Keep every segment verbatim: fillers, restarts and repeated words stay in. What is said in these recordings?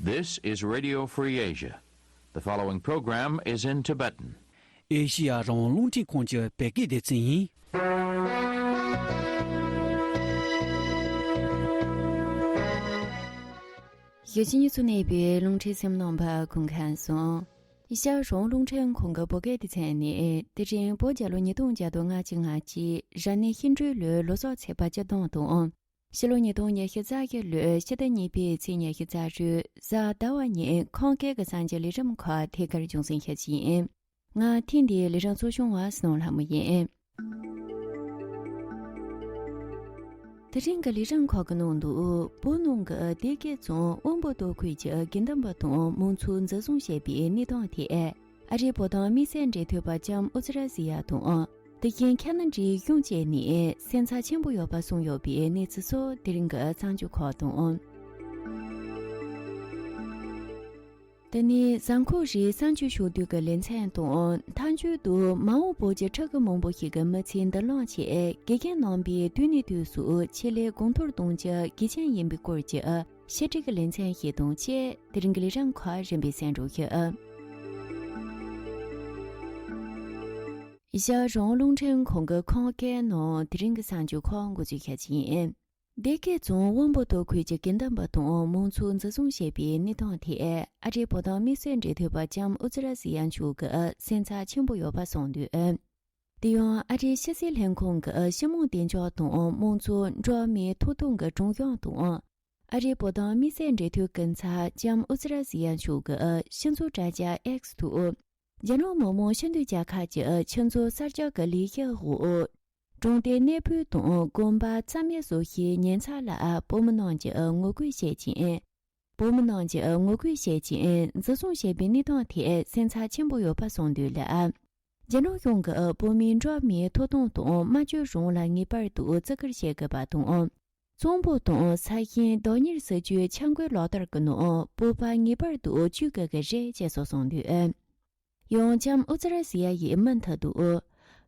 This is Radio Free Asia. The following program is in Tibetan. ཨེ་ཤི་ཡ་རང་དབང་རླུང་འཕྲིན་ཁང་གི་བོད་སྐད་སྡེ་ཚན་ཡིན། གཞིས་བྱེས་གཉིས་སུ་གནས་པའི་རླུང་འཕྲིན་གསན་མཁན་རྣམ་པ་སྐུ་ཁམས་བཟང་། ཨེ་ཤི་ཡ་རང་དབང་རླུང་འཕྲིན་ཁང་གི་བོད་སྐད་སྡེ་ཚན་ནས་དེ་རིང་བོད་རྒྱལ་ལོ་ཉིས་སྟོང་བརྒྱ་དང་ང་གཅིག་ང་གཅིག་རབ་གནས་ཤིང་སྦྲུལ་ལོའི་ལོ་གསར་ཚེས་པ་བཅུ་བདུན་དང་། ཕྱི་ལོ་ཉིས་སྟོང་ཉི་ཤུ་རྩ་བཞི་ལོའི་ཕྱི་ཟླ་གཉིས་པའི་ཚེས་ཉི་ཤུ་རྩ་དྲུག་གཟའ་ཟླ་བ་ཉིན་ཁམས་སྐད་ཀྱི་གསར་འགྱུར་ལས་རིམ་ཁག་ཐད་ཀར་རྒྱང་སྲིང་ཞུ་རྒྱུ་ཡིན། ང་ཐེངས་འདིའི་ལས་རིམ་གཙོ་སྐྱོང་བ་སྣང་ལྷ་མོ་ཡིན། དེ་རིང་གི་ལས་རིམ་ཁག་གི་ནང་དུ་བོད་ནང་གི་སྡེ་དགེ་རྫོང་དབོན་པོ་ཏོ་ཁུལ་གྱི་དགེ་འདུན་པ་དང་མང་ཚོགས་འཛིན་བཟུང་བྱས་པའི་གནས་སྟངས་ཐད། ཨ་རིའི་བོད་དོན་དམིགས་བསལ་འབྲེལ་མཐུད་པ་ལྕམ་ཨུ་ཛི་ར་ཟི་ཡ་དང་། དེ་བཞིན་ཁ་ན་ཌའི་གཞུང་བཅས་ནས་སེམས་འཚབ་ཆེན་པོ་ཡོད་པ་གསུངས་ཡོད་པའི་གནས་ཚུལ་སོགས་དེ་རིང་གི་གསར་འགྱུར་ཁག་དང་། དེ་ནས་གཟའ་འཁོར་རེའི་གསར་འགྱུར་ཕྱོགས་བསྡུས་ཀྱི་ལེ་ཚན་དང་། མཐའ་མཇུག་ཏུ་མ་འོངས་བོད་ཀྱི་ཕྲུ་གུ་མང་པོ་ཞིག་གི་མི་ཚེའི་མདུན་ལམ་ཆེད་དགེ་རྒན་རྣམ་པས་དུས་ནས་དུས་སུ་ཆེད་ལས་དགོངས་ཐོར་གཏོང་རྒྱུ་གལ་ཆེན་ཡིན་པའི་སྐོར་གྱི་ཕྱི་དྲིལ་གྱི་ལེ་ཚན་ཞིག་དང་བཅས། དེ་རིང་གི་ལས་རིམ་ཁག་རིམ་པས་གསན་རོགས་ཞུ། ཨེ་ཤ་ཡ་རང་དབང་རླུང་འཕྲིན་ཁང་གི་ཁམས་སྐད་ནང་དེ་རིང་གི་གསར་འགྱུར་ཁག་འགོ་འཛུགས་བྱ་རྒྱུ་ཡིན། སྡེ་དགེ་རྫོང་དབོན་པོ་ཏོ་ཁུལ་གྱི་དགེ་འདུན་པ་དང་མང་ཚོགས་འཛིན་བཟུང་བྱས་པའི་གནས་སྟངས་ཐད། ཨ་རིའི་བོད་དོན་དམིགས་བསལ་འབྲེལ་མཐུད་པ་ལྕམ་ཨུ་ཛི་ར་ཟི་ཡ་མཆོག་གིས་སེམས་འཚབ་ཆེན་པོ་ཡོད་པ་གསུངས་འདུག། དེ་ཡང་ཨ་རིའི་ཕྱི་སྲིད་ལྷན་ཁང་གི་སྤྱི་དམངས་བདེ་འཇགས་དང་དམངས་གཙོ་འགྲོ་བ་མིའི་ཐོབ་ཐང་གི་དྲུང་དཔོན་དང་། ཨ་རིའི་བོད་དོན་དམིགས་བསལ་འབྲེལ་མཐུད་ཀུན་ཚབ་ལྕམ་ཨུ་ཛི་ར་ཟི་ཡ་མཆོག་གིས་སྤྱི་ཚོགས་དྲ་རྒྱ་ཨེགས་ཐོག་རྒྱ་ནག་མི་དམངས་སྤྱི་མཐུན་རྒྱལ་ཁབ་ཀྱི་ཆུ་མཛོད་གསར་རྒྱག་གི་ལས་གཞི་འོག་གྲོང་སྡེ་གནས་སྤོས་དང་དགོན་པ་རྩ་མེད་བཟོ་རྒྱུའི་ཉེན་ཚབས་ལ་བོད་མི་རྣམས་ཀྱིས་ངོ་རྒོལ་བྱེད་ཅིང་། བོད་མི་རྣམས་ཀྱིས་ངོ་རྒོལ་བྱེད་ཅིང་འཛིན་བཟུང་བྱས་པའི་གནས་སྟངས་ཐད་སེམས་འཚབ་ཆེན་པོ་ཡོད་པ་གསུངས་འདུག་ལ། རྒྱ་ནག་གཞུང་གིས་བོད་མིའི་འགྲོ་བ་མིའི་ཐོབ་ཐང་དང་སྨྲ་བརྗོད་རང་དབང་ལ་ངེས་པར་དུ་བརྩི་བཀུར་བྱེད་དགོས་པ་དང་། གཙང་པོ་དང་ས་ཞིང་བདག་གཉེར་བྱ་རྒྱུའི་ཆབ་མདོའི་ལག་བསྟར་གྱི་ནང་བོད་པ་ངེས་པར་དུ་བཅུག་དགོས་ཀྱི་རེད་ཅེས་སོགས་གསུངས་འདུག། ཡང་ལྕམ་ཨུ་ཛི་ར་ཟི་ཡ་ཡིས་མུ་མཐུད་དུ།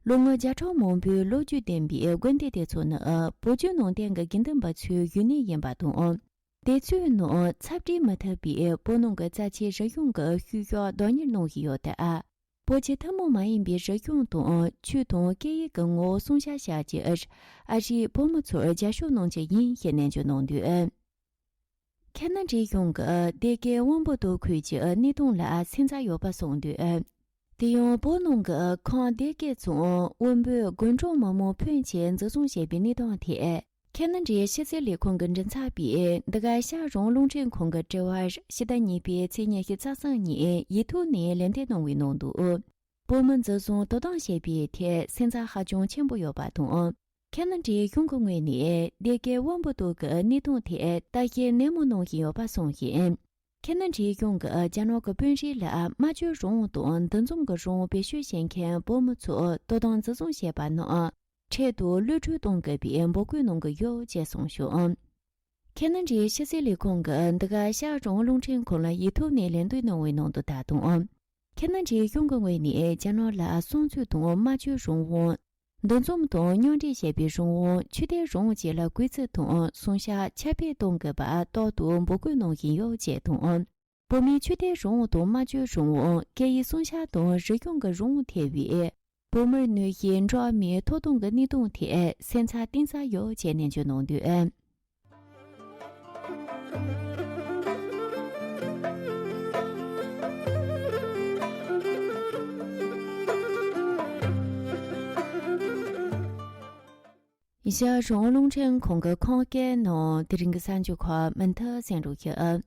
ལོ་ངོ་བརྒྱ་ཕྲག་མང་པོའི་ལོ་རྒྱུས་ལྡན་པའི་དགོན་སྡེ་དེ་ཚོ་ནི་བོད་བརྒྱུད་ནང་བསྟན་གྱི་དགེ་འདུན་པ་ཚོའི་ཡུལ་གནས་ཡིན་པ་དང་། དེ་ཚོའི་ནང་འཚམས་འདྲི་མི་ཐུབ་པའི་བོད་ནང་གི་རྩ་ཆེའི་རིག་གཞུང་གི་ཤུལ་བཞག་བདག་གཉེར་གནང་བཞིན་ཡོད་དེ། བོད་ཀྱི་ཐུན་མོང་མ་ཡིན་པའི་རིག་གཞུང་དང་ཆོས་དང་སྐད་ཡིག་གི་ངོ་བོ་སྲུང་བྱ་བྱ་རྒྱུར་ཨ་རིས་བོད་མི་ཚོར་རྒྱབ་སྐྱོར་གནང་རྒྱུ་ཡིན་ཞེས་ནན་བརྗོད་གནང་འདུག། ཁ་ན་ཌའི་གཞུང་གིས་སྡེ་དགེ་དབོན་པོ་ཏོ་ཁུལ་གྱི་གནས་སྟངས་ལ་སེམས་འཚབ་ཡོད་པ་གསུངས་འདུག། དེ་ཡང་བོད་ནང་གི་ཁམས་སྡེ་དགེ་རྫོང་དབོན་པོའི་དགོན་གྲོང་མི་མང་ཕོན་ཆེ་འཛིན་བཟུང་བྱས་པའི་གནས་སྟངས་ཐད། ཁ་ན་ཌའི་ཕྱི་སྲིད་ལས་ཁུངས་ཀྱི་མགྲིན་ཚབ་པས་འདི་ག་ཨེ་ཤ་ཡ་རང་དབང་རླུང་འཕྲིན་ཁང་གི་དྲི་བར་ཕྱི་ཟླ་གཉིས་པའི་ཚེས་ཉི་ཤུ་རྩ་གསུམ་ཉིན་ཡིག་ཐོག་ནས་ལན་འདེབས་གནང་བའི་ནང་དུ། བོད་མི་འཛིན་བཟུང་དོ་དམ་བྱས་པའི་ཐད་སེམས་འཚབ་ཧ་ཅང་ཆེན་པོ་ཡོད་པ་དང་། ཁ་ན་ཌའི་གཞུང་གི་ངོས་ནས་སྡེ་དགེ་དབོན་པོ་ཏོ་གི་གནས་སྟངས་ཐད་ལྟ་ཞིབ་ནན་མོ་གནང་བཞིན་ཡོད་པ་གསུངས་ཤིང་། ཁ་ན་ཌའི་གཞུང་གིས་རྒྱ་ནག་གི་དཔོན་རིགས་ལ་སྨྲ་བརྗོད་རང་དབང་དང་འདུ་འཛོམས་ཀྱི་རང་དབང་བེད་སྤྱོད་བྱེད་མཁན་བོད་མི་ཚོ་དོ་དམ་འཛིན་བཟུང་བྱས་པ་རྣམས་འཕྲལ་དུ་གློད་བཀྲོལ་གཏོང་དགོས་པའི་འབོད་སྐུལ་གནང་གི་ཡོད་ཅེས་གསུངས་བྱུང་། ཁ་ན་ཌའི་ཕྱི་སྲིད་ལས་ཁུངས་ཀྱིས་འདི་ག་ཨེ་ཤ་ཡ་རང་དབང་རླུང་འཕྲིན་ཁང་ལ་ཡིག་ཐོག་ནས་ལན་འདེབས་གནང་བའི་ནང་དུ་ད་དུང་། ཁ་ན་ཌའི་གཞུང་གི་ངོས་ནས་རྒྱ་ནག་ལ་གསུང་ཚུལ་དང་སྨྲ་བརྗོད་རང་དབང་། འདུ་འཛོམས་དང་མཉམ་འབྲེལ་བྱེད་པའི་རང་དབང་། ཆོས་དད་རང་དབང་བཅས་ལ་གུས་བརྩི་དང་སྲུང་བྱ་ཁྱབ་སྤེལ་གཏོང་དགོས་པ་རྟག་ཏུ་འབོད་སྐུལ་གནང་བཞིན་ཡོད་ཅེས་དང་། བོད་མིའི་ཆོས་དད་རང་དབང་དང་སྨྲ་བརྗོད་རང་དབང་། སྐད་ཡིག་སྲུང་བྱ་དང་རིག་གཞུང་གི་རང་དབང་ཐེ་བའི་བོད་མིར་གནོད་བྱེད་འགྲོ་བ་མིའི་ཐོབ་ཐང་གི་གནས་སྟངས་ཐད་སེམས་འཚབ་གཏིང་ཟབ་ཡོད་ཅེས་ནན་བརྗོད་གནང་འདུག། ཨེ་ཤ་ཡ་རང་དབང་རླུང་འཕྲིན་ཁང་གི་ཁམས་སྐད་ནང་དེ་རིང་གི་གསར་འགྱུར་ཁག་མུ་མཐུད་གསན་རོགས་ཞུ།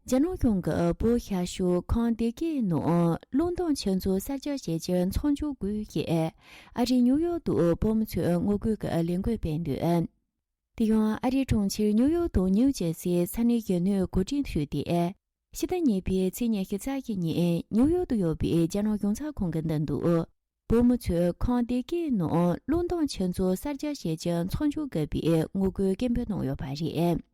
རྒྱ་ནག་གཞུང་གིས་བོད་ཤར་ཕྱོགས་ཁམས་སྡེ་དགེའི་ནང་རླུང་ལྡང་ཆུ་མཛོད་གསར་རྒྱག་བྱེད་རྒྱུ་མཚམས་འཇོག་དགོས་ཞེས་ཨ་རིའི་ནིའུ་ཡོག་ཏུ་བོད་མི་ཚོས་ངོ་རྒོལ་གྱི་ལས་འགུལ་སྤེལ་འདུག། དེ་ཡང་ཨ་རིའི་གྲོང་ཁྱེར་ནིའུ་ཡོག་དང་ནིའུ་ཇེར་སིའི་ས་གནས་གཞོན་ནུས་འགོ་ཁྲིད་ཚོས་ཏེ། ཕྱི་ཟླ་གཉིས་པའི་ཚེས་ཉི་ཤུ་རྩ་བཞི་ཉིན་ནིའུ་ཡོག་ཏུ་ཡོད་པའི་རྒྱ་ནག་གཞུང་ཚབ་ཁང་གི་མདུན་དུ། བོད་མི་ཚོས་ཁམས་སྡེ་དགེའི་ནང་རླུང་ལྡང་ཆུ་མཛོད་གསར་རྒྱག་བྱེད་རྒྱུ་མཚམས་འཇོག་དགོས་པའི་ངོ་རྒོལ་སྐད་འབོད་གནང་ཡོད་པ་རེད།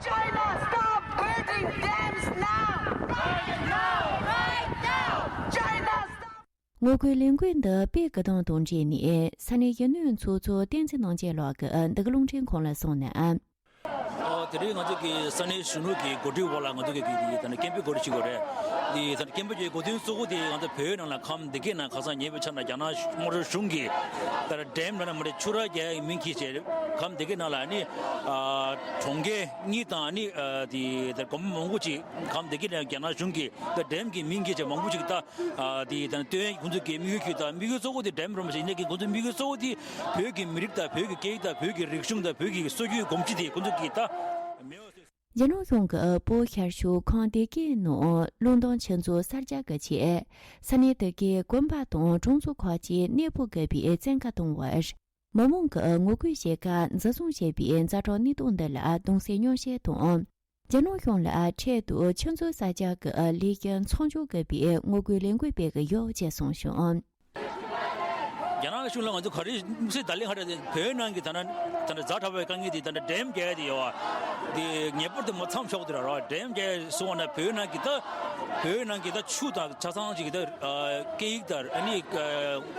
China, stop building dams now! Right now! Right now! China, stop! ངོ་རྒོལ་ལས་འགུལ་འདི་སྤེལ་དགོས་སྟངས་དང་འབྲེལ་ནས་ས་གནས་གཞོན་ནུ་ཚོགས་གཙོ་བསྟན་འཛིན་རྣམ་རྒྱལ་ལགས་ཀྱིས་འདི་ག་རླུང་འཕྲིན་ཁང་ལ་གསུངས་ན། Uh, དེ་རིང་ང་ཚོ་གི་ས་གནས་གཞོན་ནུ་གི་འགོ་ཁྲིད་འོག་ལ་ང་ཚོ་གི་གི་དེ་ད་ནི་ཀེམ་པིང་འགོ་ཁྲིད་ཅིག་ཡོད་རེད། དེ་ད་ནི་ཀེམ་པིང་གི་འགོ་དོན་གཙོ་བོ་དེ་ང་ཚོ་བོད་ནང་ལ་ཁམས་བདེ་སྐྱིད་ནང་ཁ་སང་ཉེ་བའི་ཆར་ན་རྒྱ་ནག་དམར་ཤོག་གཞུང་གིས་ད་ཌེམ་ལ་ན་མ་རེད་ཆུ་རགས་རྒྱག་ཡའི་མིང་གིས་བྱས་ཁམས་བདེ་སྐྱིད་ནང་ལ་ནི་གྲོང་ཁྱེར་གཉིས་དང་ནི་དེ་ད་དགོན་པ་མང་པོ་ཅིག་ཁམས་བདེ་སྐྱིད་ནང་རྒྱ་ནག་གཞུང་གིས་ད་ཌེམ་གི་མིང་གིས་བྱས་མང་པོ་ཅིག་ད། ཨ་དེ་དང་སྟོན་ཁོང་ཚོ་གི་དམིགས་ཡུལ་གྱི་དང་དམིགས་ཡུལ་གཙོ་བོ་དེ་འགྲེམས་རུམ་ཞིག་ཡིན་ནའི་ཁོང་ཚོ་དམིགས་ཡུལ་གཙོ་བོ་དེ་བོད་ཀྱི་མི་རིགས་དང་བོད་ཀྱི་སྐད་ཡིག་དང་བོད་ཀྱི་རིག་གཞུང་དང་བོད་ཀྱི་སྲོལ་རྒྱུན་གོམས་གཤིས་དེ་ཁོང་ཚོ་གིས་ད་མེད་པ་བཟོས། རྒྱ་ནག་གཞུང་གིས་བོད་ཤར་ཕྱོགས་ཁམས་བདེ་སྐྱིད་ནང་རླུང་གཏོང་ཆུ་མཛོད་གསར་རྒྱག་གི་ཆེད། ས་གནས་དེ་གའི་དགོན་པ་དང་གྲོང་ཚོ་ཁག་ཅིག་གནས་སྤོ་དགོས་པའི་བཙན་བཀའ་གཏོང་བར། མི་མང་གིས་ངོ་རྒོལ་བྱེད་སྐབས་འཛིན་བཟུང་བྱས་པའི་ཛ་དྲག་གནས་སྟངས་འདི་ལ་གདུང་སེམས་མཉམ་བསྐྱེད་དང་། རྒྱ་ནག་གཞུང་ལ་འཕྲལ་དུ་ཆུ་མཛོད་གསར་རྒྱག་གི་ལས་འགན་མཚམས་འཇོག་དགོས་པའི་ངོ་རྒོལ་ལས་འགུལ་སྤེལ་གྱི་ཡོད་ཅེས་གསུངས་བྱུང་། རྒྱ་ནག་གཞུང་ལ་ང་ཚོ་ག་རེ་དམིགས་བསལ་བརྡ་ལན་ཧ་ར་དེ་བོད་ནང་གི་ད་ན་ད་ན་ཛ་དྲག་པའི་དཀའ་ངལ་དེ་ད་ན་འགྲེམས་རྒྱག་ཡ་དེ་ཡོད་བ་དེ་ངེས་པར་དུ་མ་མཚམས་འཇོག་དེ་ར་ར་འགྲེམས་རྒྱག་སོང་བ་ན་བོད་ནང་གི་ད་བོད་ནང་གི་ད་ཆུ་དང་ཆ་ཚང་ཅིག་ད་སྐད་ཡིག་དང་ཨ་ནི་ག་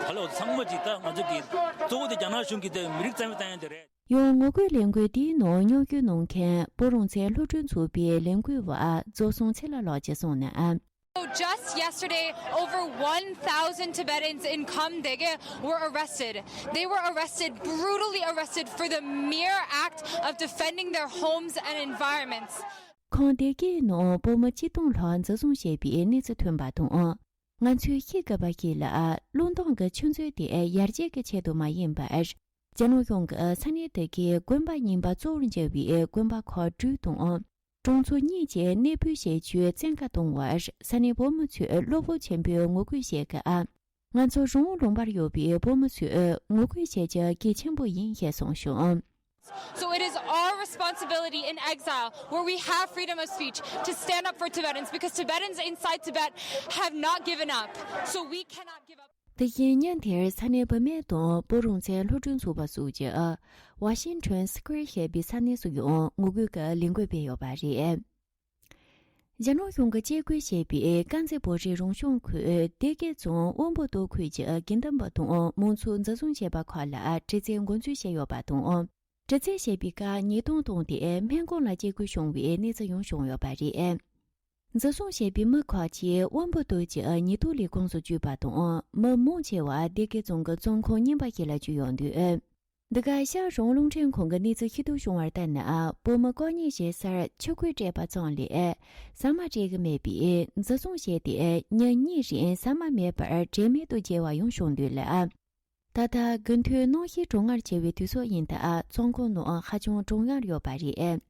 ལ་ཚང་མ་ཅིག་ད་ང་ཚོ་གི་གཙོ་བོ་དེ་རྒྱ་ནག་གཞུང་གི་ད་མི་རིགས་རྩ་མེད་བཏང་ཡ་དེ་རེད། ཡང་ངོ་རྒོལ་ལས་འགུལ་འདིའི་ནང་མཉམ་ཞུགས་གནང་མཁན་བོད་རང་བཙན་སློབ་ཕྲུག་ཚོགས་པའི་ལས་འགུལ་བ་རྫོགས་སོང་ཚེ་ལ་ལགས་ཀྱིས་གསུངས་ན། So just yesterday, over one thousand Tibetans in Kham Dege were arrested. They were arrested, brutally arrested, for the mere act of defending their homes and environments. ཁམས་བདེ་སྐྱིད་ནང་བོད་མི་སྤྱི་སྟོང་ལྷག་འཛིན་བཟུང་བྱས་པའི་གནས་ཚུལ་ཐོན་པ་དང་། ང་ཚོས་ཤེས་དགོས་པ་ཞིག་ལ་རླུང་གཏོང་གི་ཆུ་མཛོད་དེ་ཡར་རྒྱས་ཀྱི་ཆེད་དུ་མ་ཡིན་པར། རྒྱ་ནག་གཞུང་གིས་ས་གནས་དེ་གའི་དགོན་པ་རྙིང་པ་གཙོ་བོར་འགྱུར་བའི་དགོན་པ་ཁག་དྲུག་དང་། གྲོང་ཚོ་གཉིས་ཀྱི་གནས་སྤོས་བྱེད་རྒྱུའི་བཙན་བཀའ་གཏོང་བར་ས་གནས་བོད་མི་ཚོས་བློ་ཕམ་ཆེན་པོས་ངོ་རྒོལ་བྱེད་སྐབས། ང་ཚོ་རང་དབང་ལུང་པར་ཡོད་པའི་བོད་མི་ཚོས་ངོ་རྒོལ་བྱེད་རྒྱུ་གལ་ཆེན་པོ་ཡིན་ཞེས་གསུངས་བྱུང་། So it is our responsibility in exile, where we have freedom of speech, to stand up for Tibetans, because Tibetans inside Tibet have not given up. So we cannot give up. དེ་བཞིན་ཉིན་དེར་ས་གནས་བུད་མེད་དང་བོད་རང་བཙན་སློབ་ཕྲུག་ཚོགས་པ་སོགས་ཀྱིས་ཝ་ཤིང་ཊོན་སི་ཀོེར་ཞེས་པའི་ས་གནས་སུ་ཡང་ངོ་རྒོལ་གྱི་ལས་འགུལ་སྤེལ་ཡོད་པ་རེད། རྒྱ་ནག་གཞུང་གིས་བཅད་བགོས་བྱས་པའི་དཀར་མཛེས་བོད་རིགས་རང་སྐྱོང་ཁུལ་སྡེ་དགེ་རྫོང་དབོན་པོ་ཏོ་ཁུལ་གྱི་དགེ་འདུན་པ་དང་མང་ཚོགས་འཛིན་བཟུང་བྱས་པ་ཁག་ལ་དྲི་རྩད་འགོ་འཛུགས་བྱས་ཡོད་པ་དང་། དྲི་རྩད་བྱས་པའི་སྐབས་ཉེས་རྡུང་བཏང་སྟེ་སྨན་ཁང་ལ་སྐྱེལ་དགོས་བྱུང་བའི་གནས་ཚུལ་ཡང་བྱུང་ཡོད་པ་རེད། འཛིན་བཟུང་བྱས་པའི་མི་ཁག་ཅིག་དབོན་པོ་ཏོ་གྱི་ཉེན་རྟོག་ལས་ཁུངས་སུ་བཅུག་པ་དང་། མི་མང་ཆེ་བ་སྡེ་དགེ་རྫོང་གི་བཙོན་ཁང་རྙིང་པ་ཞིག་ལ་བཅུག་ཡོད་འདུག་འདི་ག་ཤར་རོང་རླུང་འཕྲིན་ཁང་གི་གནས་ཚུལ་ཤེས་རྟོགས་བྱུང་བར་ལྟར་ན། བོད་མི་སྐོར་གཉེར་བྱེད་སར་ཆུ་ཁོལ་སྤྲད་པ་ཙམ་ལས་ཟ་མ་སྤྲད་ཀྱི་མེད་པས་འཛིན་བཟུང་བྱས་ཏེ་ཉིན་གཉིས་རིང་ཟ་མ་མེད་པར་དྲན་མེད་དུ་བརྗེད་པ་ཡང་བྱུང་འདུག་ལ། ད་ལྟ་དགུན་དུས་གནམ་གཤིས་གྲང་ངར་ཆེ་བའི་དུས་ཚོད་ཡིན་སྟབས་བཙོན་ཁང་ནང་ཧ་ཅང་གྲང་ངར་ཡོད་པ་རེད།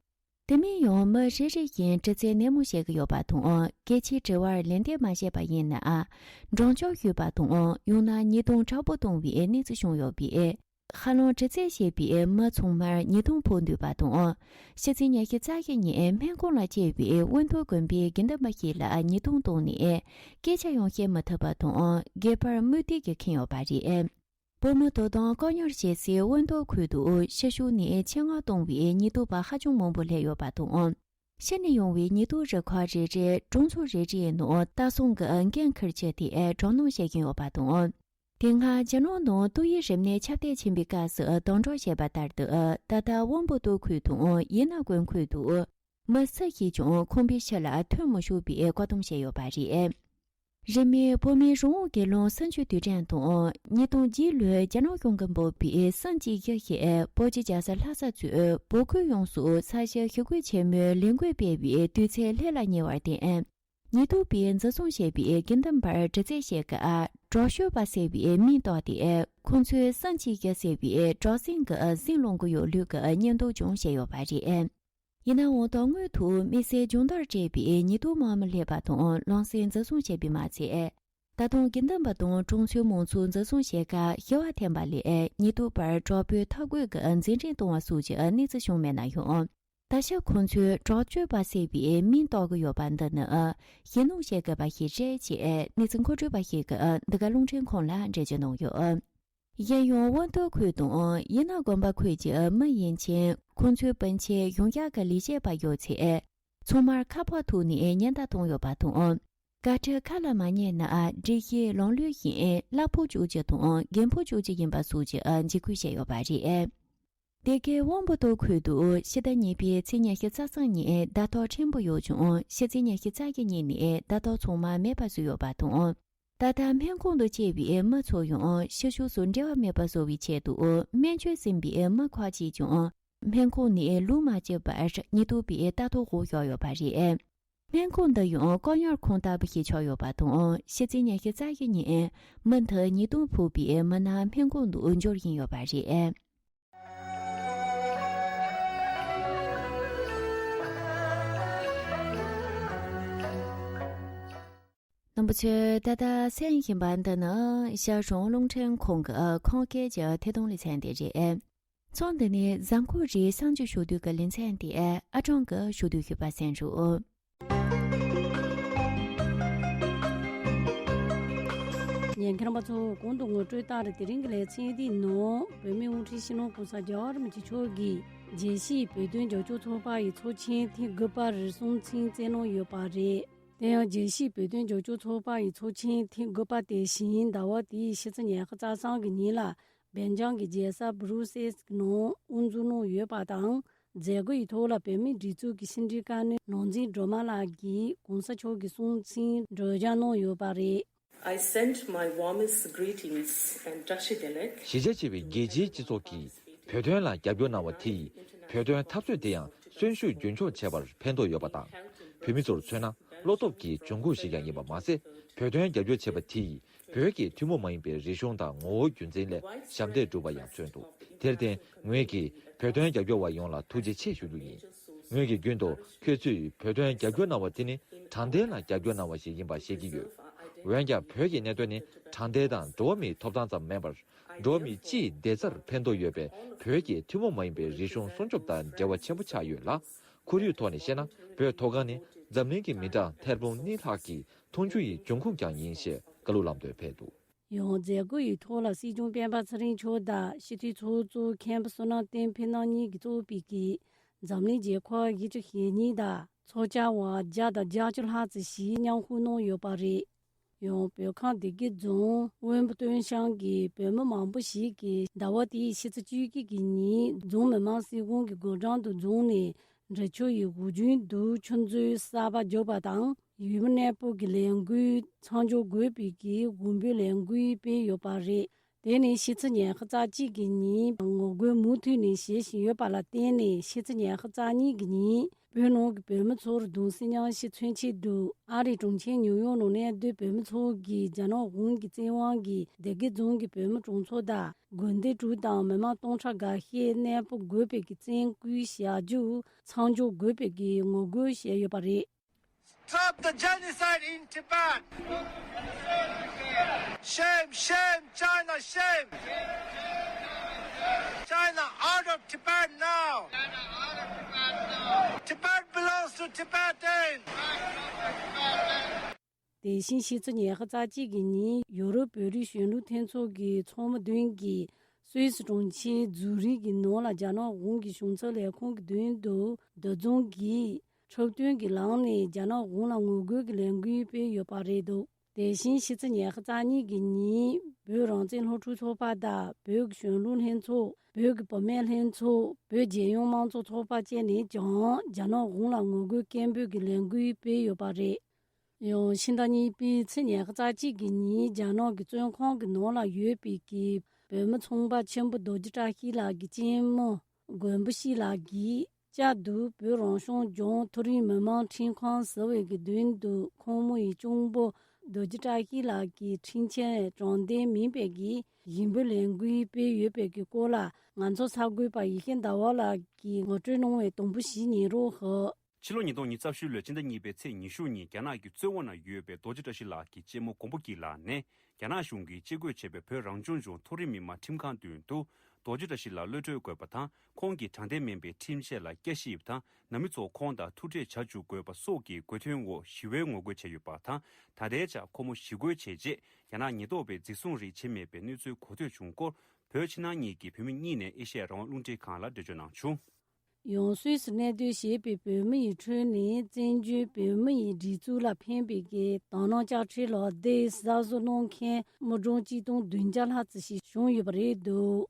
དེ་མིན་ཡང་མི་རེ་རེ་བཞིན་དྲི་རྩད་ནན་མོ་བྱེད་ཀྱི་ཡོད་པ་དང་། སྐད་ཆའི་དྲི་བར་ལན་འདེབས་མ་བྱས་པ་ཡིན་ན། འགྲངས་འགྱོག་ཞུས་པ་དང་། ཡང་ན་ཉེས་རྡུང་དྲག་པོ་བཏང་བའི་གནས་ཚུལ་བྱུང་ཡོད་པས། ཧ་ལམ་དྲི་རྩད་བྱས་པའི་མི་ཚང་མར་ཉེས་རྡུང་ཕོག་འདུག་པ་དང་། ཕྱི་ཚེས་ཉི་ཤུ་རྩ་བཞི་ཉིན་སྨན་ཁང་ལ་སྐྱེལ་བའི་དབོན་སྟོད་དགོན་པའི་དགེ་འདུན་པ་ཞིག་ལ་ཉེས་རྡུང་བཏང་ནས་སྐད་ཆ་ཡང་བཤད་མི་ཐུབ་པ་དང་། སྒལ་པར་རྨོ་དུག་གིས་ཁེངས་ཡོད་པ་རེད། བོད་མི་དོ་དམ་བཀག་ཉར་བྱེད་སའི་དབོན་སྟོད་ཁུལ་དུ་ཕྱི་ཕྱོགས་ནས་ཆེད་མངགས་གཏོང་བའི་ཉེན་རྟོག་པ་ཧ་ཅང་མང་པོ་སླེབས་ཡོད་པ་དང་། ཕྱི་ནས་ཡོང་བའི་ཉེན་རྟོག་རུ་ཁག་རེ་རེས་གྲོང་ཚོ་རེ་རེའི་ནང་ལྟ་སྲུང་གི་འགན་འཁུར་རྒྱུ་དེ་དོ་སྣང་བྱེད་ཀྱིན་ཡོད་པ་དང་། དེ་སྔ་རྒྱ་ནག་ནང་ཏོག་དབྱིབས་རིམས་ནད་ཁྱབ་གདལ་ཕྱིན་པའི་སྐབས་སུ་དམ་དྲག་བྱས་པ་ལྟར་དུ། ད་ལྟ་དབོན་པོ་སྟོད་ཁུལ་དང་ཡིན་ན་དགོན་ཁུལ་དུ་མི་སུ་ཞིག་ཀྱང་ཁང་པའི་ཕྱི་ལ་ཐོན་མི་ཆོག་པའི་བཀག་སྡོམ་བྱས་ཡོད་པ་རེད། རིང་མིན་བོད་མིའི་རང་དབང་སྒེར་ལངས་སྲིད་བྱུས་དུས་དྲན་དང་། ཉིས་སྟོང་བརྒྱད་ལོའི་རྒྱ་ནག་གཞུང་གིས་འབོད་པའི་གསུམ་གཅིག་བཞི་ཞེས་བོད་ཀྱི་རྒྱལ་ས་ལྷ་ས་གཙོས་བོད་ཁུལ་ཡོངས་སུ་ས་གཞི་ཞི་རྒོལ་ཆེན་མོའི་ལས་འགུལ་སྤེལ་བའི་དུས་ཚོད་སླེབས་ལ་ཉེ་བར་བརྟེན། ཉེན་རྟོག་པས་འཛིན་བཟུང་བྱས་པའི་དགེ་འདུན་པར་དྲི་རྩད་བྱེད་སྐབས་དྲག་སྤྱོད་པ་ཟེར་བའི་མིང་བཏགས་ཏེ། ཁོང་ཚོས་གསུམ་གཅིག་བཞི་ཟེར་བའི་དྲག་ཟིང་གི་ཟིང་སློང་གི་ཡོད་ལུགས་ཀྱི་སྙན་ཐོ་ཀྱང་བྱས་ཡོད་པ་རེད། ཡིན་ནའང་དོན་དངོས་ཐོག་དམིགས་བསལ་སྦྱོང་བརྡར་སྤྲད་པའི་ཉེན་རྟོག་དམག་མི་སླེབས་པ་དང་ལམ་སེང་འཛིན་བཟུང་བྱས་པས་མ་ཚད། ད་དུང་དགེ་འདུན་པ་དང་གྲོང་ཚོའི་མང་ཚོགས་འཛིན་བཟུང་བྱེད་སྐབས་ཞི་བ་འཐེན་པ་ལས་ཉེན་རྟོག་པར་དྲག་པོའི་ཐག་གཅོད་ཀྱི་མཛད་འཕྲིན་གཏོང་བ་སོགས་ཀྱི་གནས་ཚུལ་བྱུང་མེད་ན་ཡང་། ད་ཆ་ཁོང་ཚོས་དྲག་སྤྱོད་པ་ཟེར་བའི་མིང་བཏགས་ཀྱི་ཡོད་པ་འདི་ནི་ཞེད་སྣང་བྱེད་དགོས་པ་ཞིག་རེད་ཅེས་གནས་ཚུལ་མཁོ་སྤྲོད་པ་ཞིག་གིས་འདི་ག་རླུང་འཕྲིན་ཁང་ལ་འགྲེལ་བརྗོད་གནང་ཡོད། གཞན་ཡང་དབོན་སྟོད་ཁུལ་དང་ཡིན་ན་དགོན་པ་ཁུལ་གྱི་མི་ཡན་ཆད་ཁོང་ཚོའི་སྤུན་མཆེད་གཞུང་ཞབས་ཀྱི་ལས་བྱེད་པ་ཡོད་ཚེ། ཚང་མར་ཁ་པར་ཐོག་ནས་ཉེན་བརྡ་བཏང་ཡོད་པ་དང་། དགའ་སྤྲོ་ཁ་ལ་མ་ཉན་ན་སྒྲིག་གཞི་ལམ་ལུགས་བཞིན་གླ་ཕོགས་གཅོག་རྒྱུ་དང་འགན་ཕོགས་གཅོག་རྒྱུ་ཡིན་པ་སོགས་ཀྱི་འཇིགས་སྐུལ་བྱས་ཡོད་པ་རེད། སྡེ་དགེ་དབོན་པོ་ཏོ་ཁུལ་དུ་ཕྱི་ཟླ་གཉིས་པའི་ཚེས་ཉི་ཤུ་རྩ་གསུམ་ཉིན་ཟླ་ཐོག་ཕྲན་བུ་ཡོད་ཀྱང་ཕྱི་ཚེས་ཉི་ཤུ་རྩ་བརྒྱད་ཉིན་ནས་ཟླ་ཐོག་ཚང་མ་མེད་པར་བཟོས་ཡོད་པ་དང་། ད་ལྟ་སྨན་ཁང་དུ་སྐྱེལ་བའི་མི་ཚོ་ཡང་ཕྱི་ཕྱོགས་སུ་འབྲེལ་བ་མེད་པར་བཟོ་བའི་ཆེད་དུ་སྨན་བཅོས་ཟིན་པའི་མི་ཁག་ཅིག་ཀྱང་སྨན་ཁང་ནས་ལོག་མ་བཅུག་པར་ཉེན་རྟོག་པས་ལྟ་རྟོག་འོག་བཞག་ཡོད་པ་རེད། སྨན་ཁང་འདི་ཡང་བཀག་ཉར་ཁང་ལྟ་བུ་ཞིག་ཆགས་ཡོད་པ་དང་། ཕྱི་ཚེས་ཉི་ཤུ་རྩ་བཞི་ཉིན་མི་འདི་ཉེན་རྟོག་ཕོག་པའི་མི་སྣ་སྨན་ཁང་དུ་འབྱོར་བཞིན་ཡོད་པ་རེད། རྣམ་པ་ཚོས་ད་ལྟ་གསན་བཞིན་པ་འདི་ནི་ཤར་གྲོང་རླུང་འཕྲིན་ཁང་གི་ཁམས་སྐད་ཀྱི་ཐད་གཏོང་ལེ་ཚན་དེ་རེད། ཚོགས་འདི་ནས་གཟའ་འཁོར་རེའི་གསར་འགྱུར་ཞུ་དུས་ཀྱི་ལེ་ཚན་དེ་ཨ་ཀྲང་གིས་ཞུ་དུས་ཞུས་པ་གསན་རོགས། ཉན་མཁན་རྣམ་པ་ཚོ་གོང་དུ་ངོ་སྤྲོད་ལྟར་དེ་རིང་གི་ལེ་ཚན་འདིའི་ནང་བོད་མིའི་དབུ་ཁྲིད་སྤྱི་ནོར་༸གོང་ས་༸རྒྱལ་བ་རིན་པོ་ཆེ་མཆོག་གིས་རྒྱལ་སྤྱིའི་བོད་དོན་རྒྱབ་སྐྱོར་ཚོགས་པ་ཡི་ཚོགས་ཆེན་ཐེངས་དགུ་པར་གསུང་ཚིག་བསྩལ་གནང་ཡོད་པ་རེད། དེ་ཡང་རྒྱལ་སྤྱིའི་བོད་དོན་རྒྱབ་སྐྱོར་ཚོགས་པ་ཡི་ཚོགས་ཆེན་ཐེངས་དགུ་པ་དེ་གཞེས་ཟླ་བ་འདིའི་ཕྱི་ཚེས་ཉི་ཤུ་རྩ་གསུམ་གྱི་ཉིན་ལ་སྦེལ་ཇམ་གྱི་རྒྱལ་ས་སྦུ་རུ་སེལ་གྱི་ནང་དབུ་འཛུགས་གནང་ཡོད་པ་དང་། མཛད་སྒོ་ཡི་ཐོག་ལ་བོད་མིའི་སྒྲིག་འཛུགས་ཀྱི་ཕྱི་འབྲེལ་བཀའ་བློན་ནོར་འཛིན་སྒྲོལ་མ་ལགས་ཀྱིས་གོང་ས་མཆོག་གི་གསུང་ཚིག་སྒྲོག་སྦྱང་གནང་ཡོད་པ་རེད། I send my warmest greetings and Tashi Delek. གཞིས་ཆགས་ཆེ་བའི་རྒྱལ་སྤྱིའི་སྤྱི་ཚོགས་ཀྱིས་བོད་དོན་ལ་རྒྱབ་སྐྱོར་གནང་བ་དེ་ཡིས་བོད་དོན་འཐབ་རྩོད་དེ་ཡང་གསོན་ཤུགས་རྒྱུན་འཁྱོངས་བྱས་པར་ཕན་ཐོགས་ཡོད་པ་དང་། བོད་མི་ཚོར་མཚོན་ན་བློ་སྟོབས་ཀྱི་འབྱུང་ཁུངས་ཤིག་ཀྱང་ཡིན་པ་མ་ཟད། བོད་དོན་རྒྱབ་སྐྱོར་བྱས་པ་དེ་ཡིས་བོད་ཀྱི་ཐུན་མོང་མ་ཡིན་པའི་རིག་གཞུང་དང་ངོ་བོ་རྒྱུན་འཛིན་ལ་ཞབས་འདེགས་བསྒྲུབས་པ་ཡང་མཚོན་འདུག་དེར་བརྟེན་ངོས་ཀྱིས་བོད་དོན་རྒྱབ་སྐྱོར་བ་ཡོངས་ལ་ཐུགས་རྗེ་ཆེ་ཞུ་རྒྱུ་ཡིན། ངོས་ཀྱིས་རྒྱུན་དུ་ཁྱོད་ཚོས་བོད་དོན་རྒྱབ་སྐྱོར་གནང་བ་དེ་ནི་དྲང་བདེན་ལ་རྒྱབ་སྐྱོར་གནང་བ་ཞིག་ཡིན་པ་ཤེས་ཀྱི་ཡོད། འོན་ཀྱང་བོད་ཀྱི་གནད་དོན་ནི་དྲང་བདེན་དང་འགྲོ་བ་མིའི་ཐོབ་ཐང་ཙམ་མིན་པར། འགྲོ་བ་མི་སྤྱིའི་བདེ་རྩར་ཕན་ཐོགས་ཡོད་པའི་བོད་ཀྱི་ཐུན་མོང་མ་ཡིན་པའི་རིག་གཞུང་སྲུང་སྐྱོབ་དང་འབྲེལ་བ་ཆེན་པོ་ཆགས་ཡོད་ལ། ཁོར་ཡུག་ཐོག་ནས་བཤད་ན་བོད་མཐོ་སྒང་ནི་འཛམ་གླིང་གི་མི་གྲངས་ཐེར་འབུམ་གཉིས་ལྷག་གི་འཐུང་ཆུ་ཡི་འབྱུང་ཁུངས་ཀྱང་ཡིན་ཞེས་བཀའ་སློབ་ལམ་སྟོན་ཕེབས་འདུག་ཡང་མཛད་སྒོ་ཡི་ཐོག་ལ་སྲིད་སྐྱོང་སྤེན་པ་ཚེ་རིང་མཆོག་དང་སྤྱི་འཐུས་ཚོགས་གཙོ་མཁན་པོ་བསོད་ནམས་བསྟན་འཕེལ་རྣམ་གཉིས་ཀྱིས་གཙོས་པའི་གི་འཛམ་གླིང་རྒྱལ་ཁབ་བཞི་བཅུ་ཞེ་གཉིས་དང་ཚོགས་བཅར་བ་བརྒྱ་དང་བརྒྱད་ཅུ་ལྷག་ཙམ་ཞིག་མཉམ་ཞུགས་གནང་ཡོད་པ་རེད། ཡང་བོད་ཁམས་སྡེ་དགེ་རྫོང་དབོན་པོ་སྟོན་ཤང་གི་བོད་མི་མང་པོ་ཞིག་གིས་ཟླ་བ་འདིའི་ཕྱི་ཚེས་བཅུ་གཅིག་གི་ཉིན་རྫོང་མི་དམངས་སྲིད་གཞུང་གི་སྒོ་འགྲམ་དུ་འཛོམས་ནས་འབྲི་ཆུ་ཡི་དབུགས་རྒྱུན་དུ་ཆུ་མཛོད་གསར་པ་རྒྱག་པ་དང་ཡུལ་མི་གནས་སྤོ་གི་ལས་འགུལ་མཚམས་འཇོག་དགོས་པའི་གི་དགོངས་པའི་ལས་འགུལ་སྤེལ་ཡོད་པ་རེད། དེ་ནི་ཕྱི་ཚེས་ཉི་ཤུ་རྩ་གཅིག་གི་ཉིན་ངོ་རྒོལ་མུ་མཐུད་ནས་བྱེད་བཞིན་ཡོད་པ་ལ་བརྟེན་ནས་ཕྱི་ཚེས་ཉི་ཤུ་རྩ་གཉིས་ཀྱི་ཉིན་བོད་ནང་གི་བོད་མི་ཚོར་གདུང་སེམས་མཉམ་སྐྱེད་མཚོན་ཆེད་དུ་ཨ་རིའི་གྲོང་ཁྱེར་ཉིའུ་ཡོག་ནང་གནས་སྡོད་བོད་མི་ཚོ་གིས་རྒྱ་ནག་གཞུང་གི་བཙན་དབང་གིས་སྡེ་དགེ་རྫོང་གི་བོད་མི་གྲོང་ཚོ་དང་དགོན་སྡེ་དྲུག་དང་མི་མང་སྟོང་ཕྲག་འགའ་ཤས་གནས་སྤོ་དགོས་པའི་གི་བཙན་སྐུལ་བྱ་རྒྱུ་མཚམས་འཇོག་དགོས་པའི་གི་ངོ་རྒོལ་བྱས་ཡོད་པ་རེད། Stop the genocide in Tibet! Shame, shame, China, shame! China, out of Tibet now! Tibet belongs to Tibetans! དེ་བཞིན་ཕྱི་ཚེས་ཉི་ཤུ་རྩ་གཅིག་གི་ཉིན་ཡོ་རོབ་བོད་རིགས་གཞོན་ནུ་ལྷན་ཚོགས་ཀྱི་ཚོགས་མི་བདུན་གྱིས་སུད་སི་གྲོང་ཁྱེར་ཛུ་རིག་གི་ནང་ལ་རྒྱ་ནག་གཞུང་གི་གཞུང་ཚབ་ལས་ཁུངས་ཀྱི་མདུན་དུ་འདུ་འཛོམས་ཀྱིས་འཁྲབ་སྟོན་གྱི་ལམ་ནས་རྒྱ་ནག་གཞུང་ལ་ངོ་རྒོལ་གྱི་ལས་འགུལ་སྤེལ་ཡོད་པ་རེད་འདུག་དེ་བཞིན་ཕྱི་ཚེས་ཉི་ཤུ་རྩ་གཉིས་ཀྱི་ཉིན་བོད་རང་བཙན་སློབ་ཕྲུག་ཚོགས་པ་དང་བོད་ཀྱི་གཞོན་ནུ་ལྷན་ཚོགས། བོད་ཀྱི་བུད་མེད་ལྷན་ཚོགས། བོད་རྒྱལ་ཡོངས་མང་གཙོ་ཚོགས་པ་བཅས་ནས་ཀྱང་རྒྱ་ནག་གཞུང་ལ་ངོ་རྒོལ་སྐད་འབོད་ཀྱི་ལས་འགུལ་སྤེལ་ཡོད་པ་རེད། ཡང་ཕྱི་ཟླ་གཉིས་པའི་ཚེས་ཉི་ཤུ་རྩ་གཅིག་གི་ཉིན་རྒྱ་ནག་གི་བཙོན་ཁང་གི་ནང་ལ་ཡོད་པའི་གི་བོད་མི་ཚོང་པ་ཆེན་པོ་རྡོ་རྗེ་བཀྲ་ཤིས་ལགས་ཀྱི་གཅེན་མོ་མགོན་པོ་ཤིས་ལགས་ཀྱིས། བཅའ་བསྡུ་བོད་རང་སྐྱོང་ལྗོངས་མཐོ་རིམ་མི་དམངས་ཁྲིམས་ཁང་ཟེར་བའི་གི་མདུན་དུ་ཁོང་མོ་ཡི་གཅུང་པོ་རྡོ་རྗེ་བཀྲ་ཤིས་ལགས་ཀྱི་འཁྲུན་ཆོད་དྲང་བདེན་མིན་པའི་གི་ཞུ་འབོད་ལས་འགུལ་སྤེལ་ཡོད་པའི་གི་སྐོར་ལ་ང་ཚོ་གསར་འགོད་པ་ཡེ་ཤེས་ཟླ་བ་ལགས་ཀྱིས་ངོ་སྤྲོད་གནང་བའི་དུམ་བུ་ཞིག་ཉན་རོགས་ཞུ། ཕྱི་ལོ་ཉིས་སྟོང་ཉི་ཤུ་རྩ་བཞི་ལོའི་ཕྱི་ཟླ་གཉིས་པའི་ཚེས་ཉི་ཤུ་ཉིན་རྒྱ་ནག་གི་བཙོན་འོག་ན་ཡོད་པའི་རྡོ་རྗེ་བཀྲ་ཤིས་ལགས་ཀྱི་གཅེན་མོ་མགོན་པོ་སྐྱིད་ལགས་ནས། རྒྱ་ནག་གཞུང་གིས་བཅད་བགོས་བྱས་པའི་བོད་རང་སྐྱོང་ལྗོངས་མཐོ་རིམ་མི་དམངས་ཁྲིམས་ཁང་མདུན་དུ་རྡོ་རྗེ་བཀྲ་ཤིས་ལགས་གློད་གྲོལ་དགོས་པ་དང་ཁོང་གིས་དྲང་བདེན་མིན་པའི་ཁྲིམས་ཆད་ལ་བསྐྱར་ཞིབ་དང་ནང་མི་ཚོ་ཁོང་དང་ཐུག་འཕྲད་བྱ་བཅུག་དགོས་པ་སོགས་ཀྱི་དགོས་འདུན་འོག་ཞི་བའི་ངོ་རྒོལ་བྱས་ཡོད་པ་དང་ད་ལྟའི་ཆར་ཁོ་མོ་ཞི་རྒོལ་བྱས་རྗེས་རྒྱ་ནག་ཉེན་རྟོག་པས་འཛིན་བཟུང་རིགས་བྱེད་མེད་པའི་གནས་ཚུལ་གོ་ཐོས་བྱུང་སྐོར་བོད་ཕྱི་ནང་གཉིས་ཀྱི་བོད་མི་གཉིས་ནས་ཨེ་ཤེ་ཡ་རང་དབང་རླུང་འཕྲིན་ཁང་ལ་འགྲེལ་བརྗོད་གནང་བྱུང་། ཡང་སུད་སི་གནས་སྡོད་བྱེད་པའི་བོད་མི་ཡི་ཁྲོད་ནས་བཙན་བྱོལ་བོད་མི་ཡི་སྒྲིག་འཛུགས་ལ་ཕན་པའི་གི་དོ་སྣང་བསྐྱར་ཁྲིད་ལག་དེབ་གསར་བཟོ་གནང་མཁན་དམུ་སྒྲུང་གཅིག་སྟོང་བདུན་བརྒྱ་ལྷག་ཙམ་ཞིག་བྱུང་ཡོད་པ་རེད་འདུག་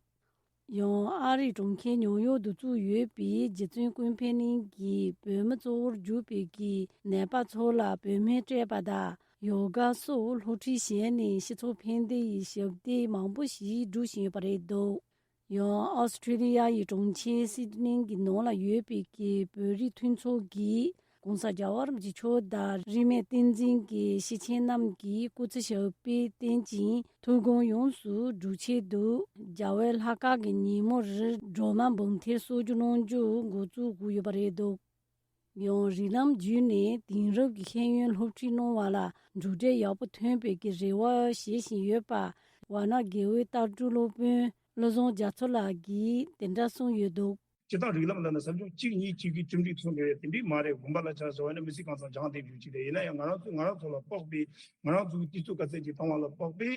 ཡང་ཨ་རིའི་གྲོང་ཁྱེར་ཉོག་ཡོག་ཏུ་བཙུགས་ཡོད་པའི་རྗེ་བཙུན་ཀུན་ཕན་གླིང་གིས་བོད་མི་གཙོ་བོར་གྱུར་པའི་གི་ནད་པ་ཚོ་ལ་བོད་སྨན་སྤྲད་པ་དང་ཡོ་ག་སོགས་སློབ་ཁྲིད་བྱས་ནས་སྤྱི་ཚོགས་ཕན་བདེ་ཡི་ཞབས་འདེགས་མང་པོ་ཞིག་སྒྲུབ་བཞིན་ཡོད་པ་རེད་འདུག་ཡང་ཨོ་སི་ཁྲི་ལི་ཡ་ཡི་གྲོང་ཁྱེར་སིད་ནི་གི་ནང་ལ་ཡོད་པའི་གི་བོད་རིགས་མཐུན་ཚོགས་ཀྱིས་༸གོང་ས་༸རྒྱལ་བ་རིན་པོ་ཆེ་མཆོག་དང་རིས་མེད་བསྟན་འཛིན་གྱི་སྐྱེས་ཆེན་རྣམས་ཀྱི་སྐུ་ཚེ་ཞབས་པད་བརྟན་ཅིང་ཐུགས་དགོངས་ཡོངས་སུ་འགྲུབ་ཆེད་དུ་རྒྱལ་བའི་ལྷ་ཁང་གི་ཉིན་མོ་རུ་སྒྲོལ་མ་འབུམ་ཐེར་གསོག་རྒྱུ་གནང་རྒྱུ་འགོ་བཙུགས་དགོས་ཡོད་པ་རེད་འདུག་ཡང་རིགས་ལམ་བརྒྱུད་ནས་དེང་རབས་ཀྱི་ཤེས་ཡོན་སློབ་ཁྲིད་གནང་བ་ལ་གྲུབ་འབྲས་ཡག་པོ་ཐོན་པའི་གི་རེ་བ་བྱེད་བཞིན་ཡོད་པ་ཝཱ་ཎ་དགེ་འོས་ལྟ་གྲུབ་སློབ་དཔོན་བློ་བཟང་རྒྱ་མཚོ་ལགས་ཀྱིས་དེ་འདྲ་གསུངས་ཡོད་འདུག་སྤྱིར་བཏང་རིགས་ལམ་ལབ་ན་ཟབ་སྦྱོང་གཅིག་གཉིས་གཅིག་གིས་གྲུབ་འབྲས་ཐོན་ཡོད་དེ་འདྲས་མ་རེད། དགོན་པ་ལ་ཆ་བཞག་པ་ན་མི་ཚེ་གང་ཚང་སྦྱངས་བསྡད་རྒྱུ་ཅིག་རེད། ཡིན་ན་ཡང་ང་རང་ཚོས་ང་རང་ཚོ་ལ་དཔག་པའི་ང་རང་ཚོའི་དུས་ཚོད་ག་ཚད་ཅིག་བཏང་བ་ལ་དཔག་པའི་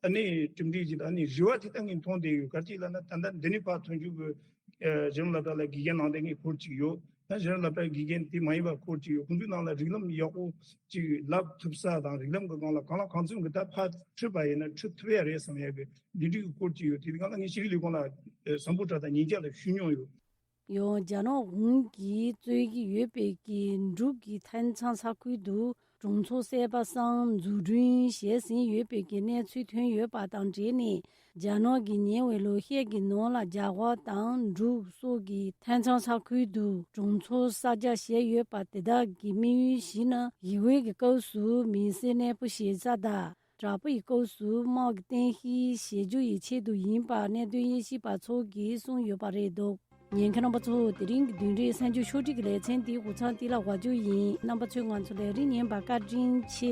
ཨ་ནི་གྲུབ་འབྲས་ཅིག་ཨ་ནི་རེ་བ་དེ་ལྟ་ངན་མཐོང་བསྡད་ཡོད། ག་ཅིག་ལབ་ན་ད་ལྟ་འདི་ནས་ཕར་ཐོན་རྒྱུ་གི་གཞི་རིམ་སློབ་གྲྭ་ལ་དགེ་རྒན་གནང་བསྡད་མཁན་སྐོར་ཅིག་ཡོད། ད་གཞི་རིམ་སློབ་གྲྭའི་དགེ་རྒན་དེ་མ་ཡིན་པ་སྐོར་ཅིག་ཡོད། ཁོང་ཚོའི་ནང་ལ་རིགས་ལམ་ཡག་པོ་ཅིག་བསླབ་ཐུབ་ས་དང་རིགས་ལམ་གྱི་སྒང་ལ་གང་ལ་གང་འཚམ་གྱི་ད་ཕར་ཁྲིད་པ་ཡིན་ན་ཁྲིད་ཐུབ་ཡ་རེད་བསམ་ཡ་གི་འདི་འདྲའི་སྐོར་ཅིག་ཡོད། དེ་གང་ལ་ངས་ཤེས་རིག་ལས་ཁུངས་ལ་བཟང་པོ་དྲ་དང་ཉིན་བརྒྱ་ལ་ཞུས་མྱོང་ཡོད། ཡང་རྒྱ་ནག་གཞུང་གིས་རྩོད་ཀྱི་ཡོད་པའི་གི་འབྲུག་གི་ཐའེ་ཆང་ས་ཁུལ་དུ་གྲོང་ཚོ་གསར་པ་གསུམ་འཛུགས་སྐྲུན་བྱས་ཟིན་ཡོད་པའི་གི་གནས་ཚུལ་ཐོན་ཡོད་པ་དང་འབྲེལ་ནས། རྒྱ་ནག་གིས་ཉེ་བའི་ལོ་ཤས་ཀྱི་ནང་ལ་རྒྱ་གར་དང་འབྲུག་སོགས་ཀྱི་ཐའེ་ཆང་ས་ཁུལ་དུ་གྲོང་ཚོ་གསར་རྒྱག་བྱས་ཡོད་པ་དེ་དག་གི་དམིགས་ཡུལ་ཞིག་ནི་ཡུ་ཝེ་གི་སྐབས་སུ་མི་སེར་གནས་སྤོ་བྱེད་ས་དང་དྲག་པོའི་སྐབས་སུ་དམག་གི་རྟེན་གཞི་བྱེད་རྒྱུ་ཡི་ཆེད་དུ་ཡིན་པ་གནད་དོན་དབྱེ་ཞིབ་པ་ཚོ་གིས་གསུངས་ཡོད་པ་རེད་འདུག་ཉན་མཁན་རྣམ་པ་ཚོ། དེ་རིང་གི་བདུན་རེའི་གསར་འགྱུར་ཕྱོགས་སྒྲིག་གི་ལེ་ཚན་འདིའི་འགོ་བརྩམས་འདི་ལ་འགོ་འཛུགས་ཡིན། རྣམ་པ་ཚོས་ང་ཚོ་ལ་རིགས་ཉན་པར་བཀའ་དྲིན་ཆེ།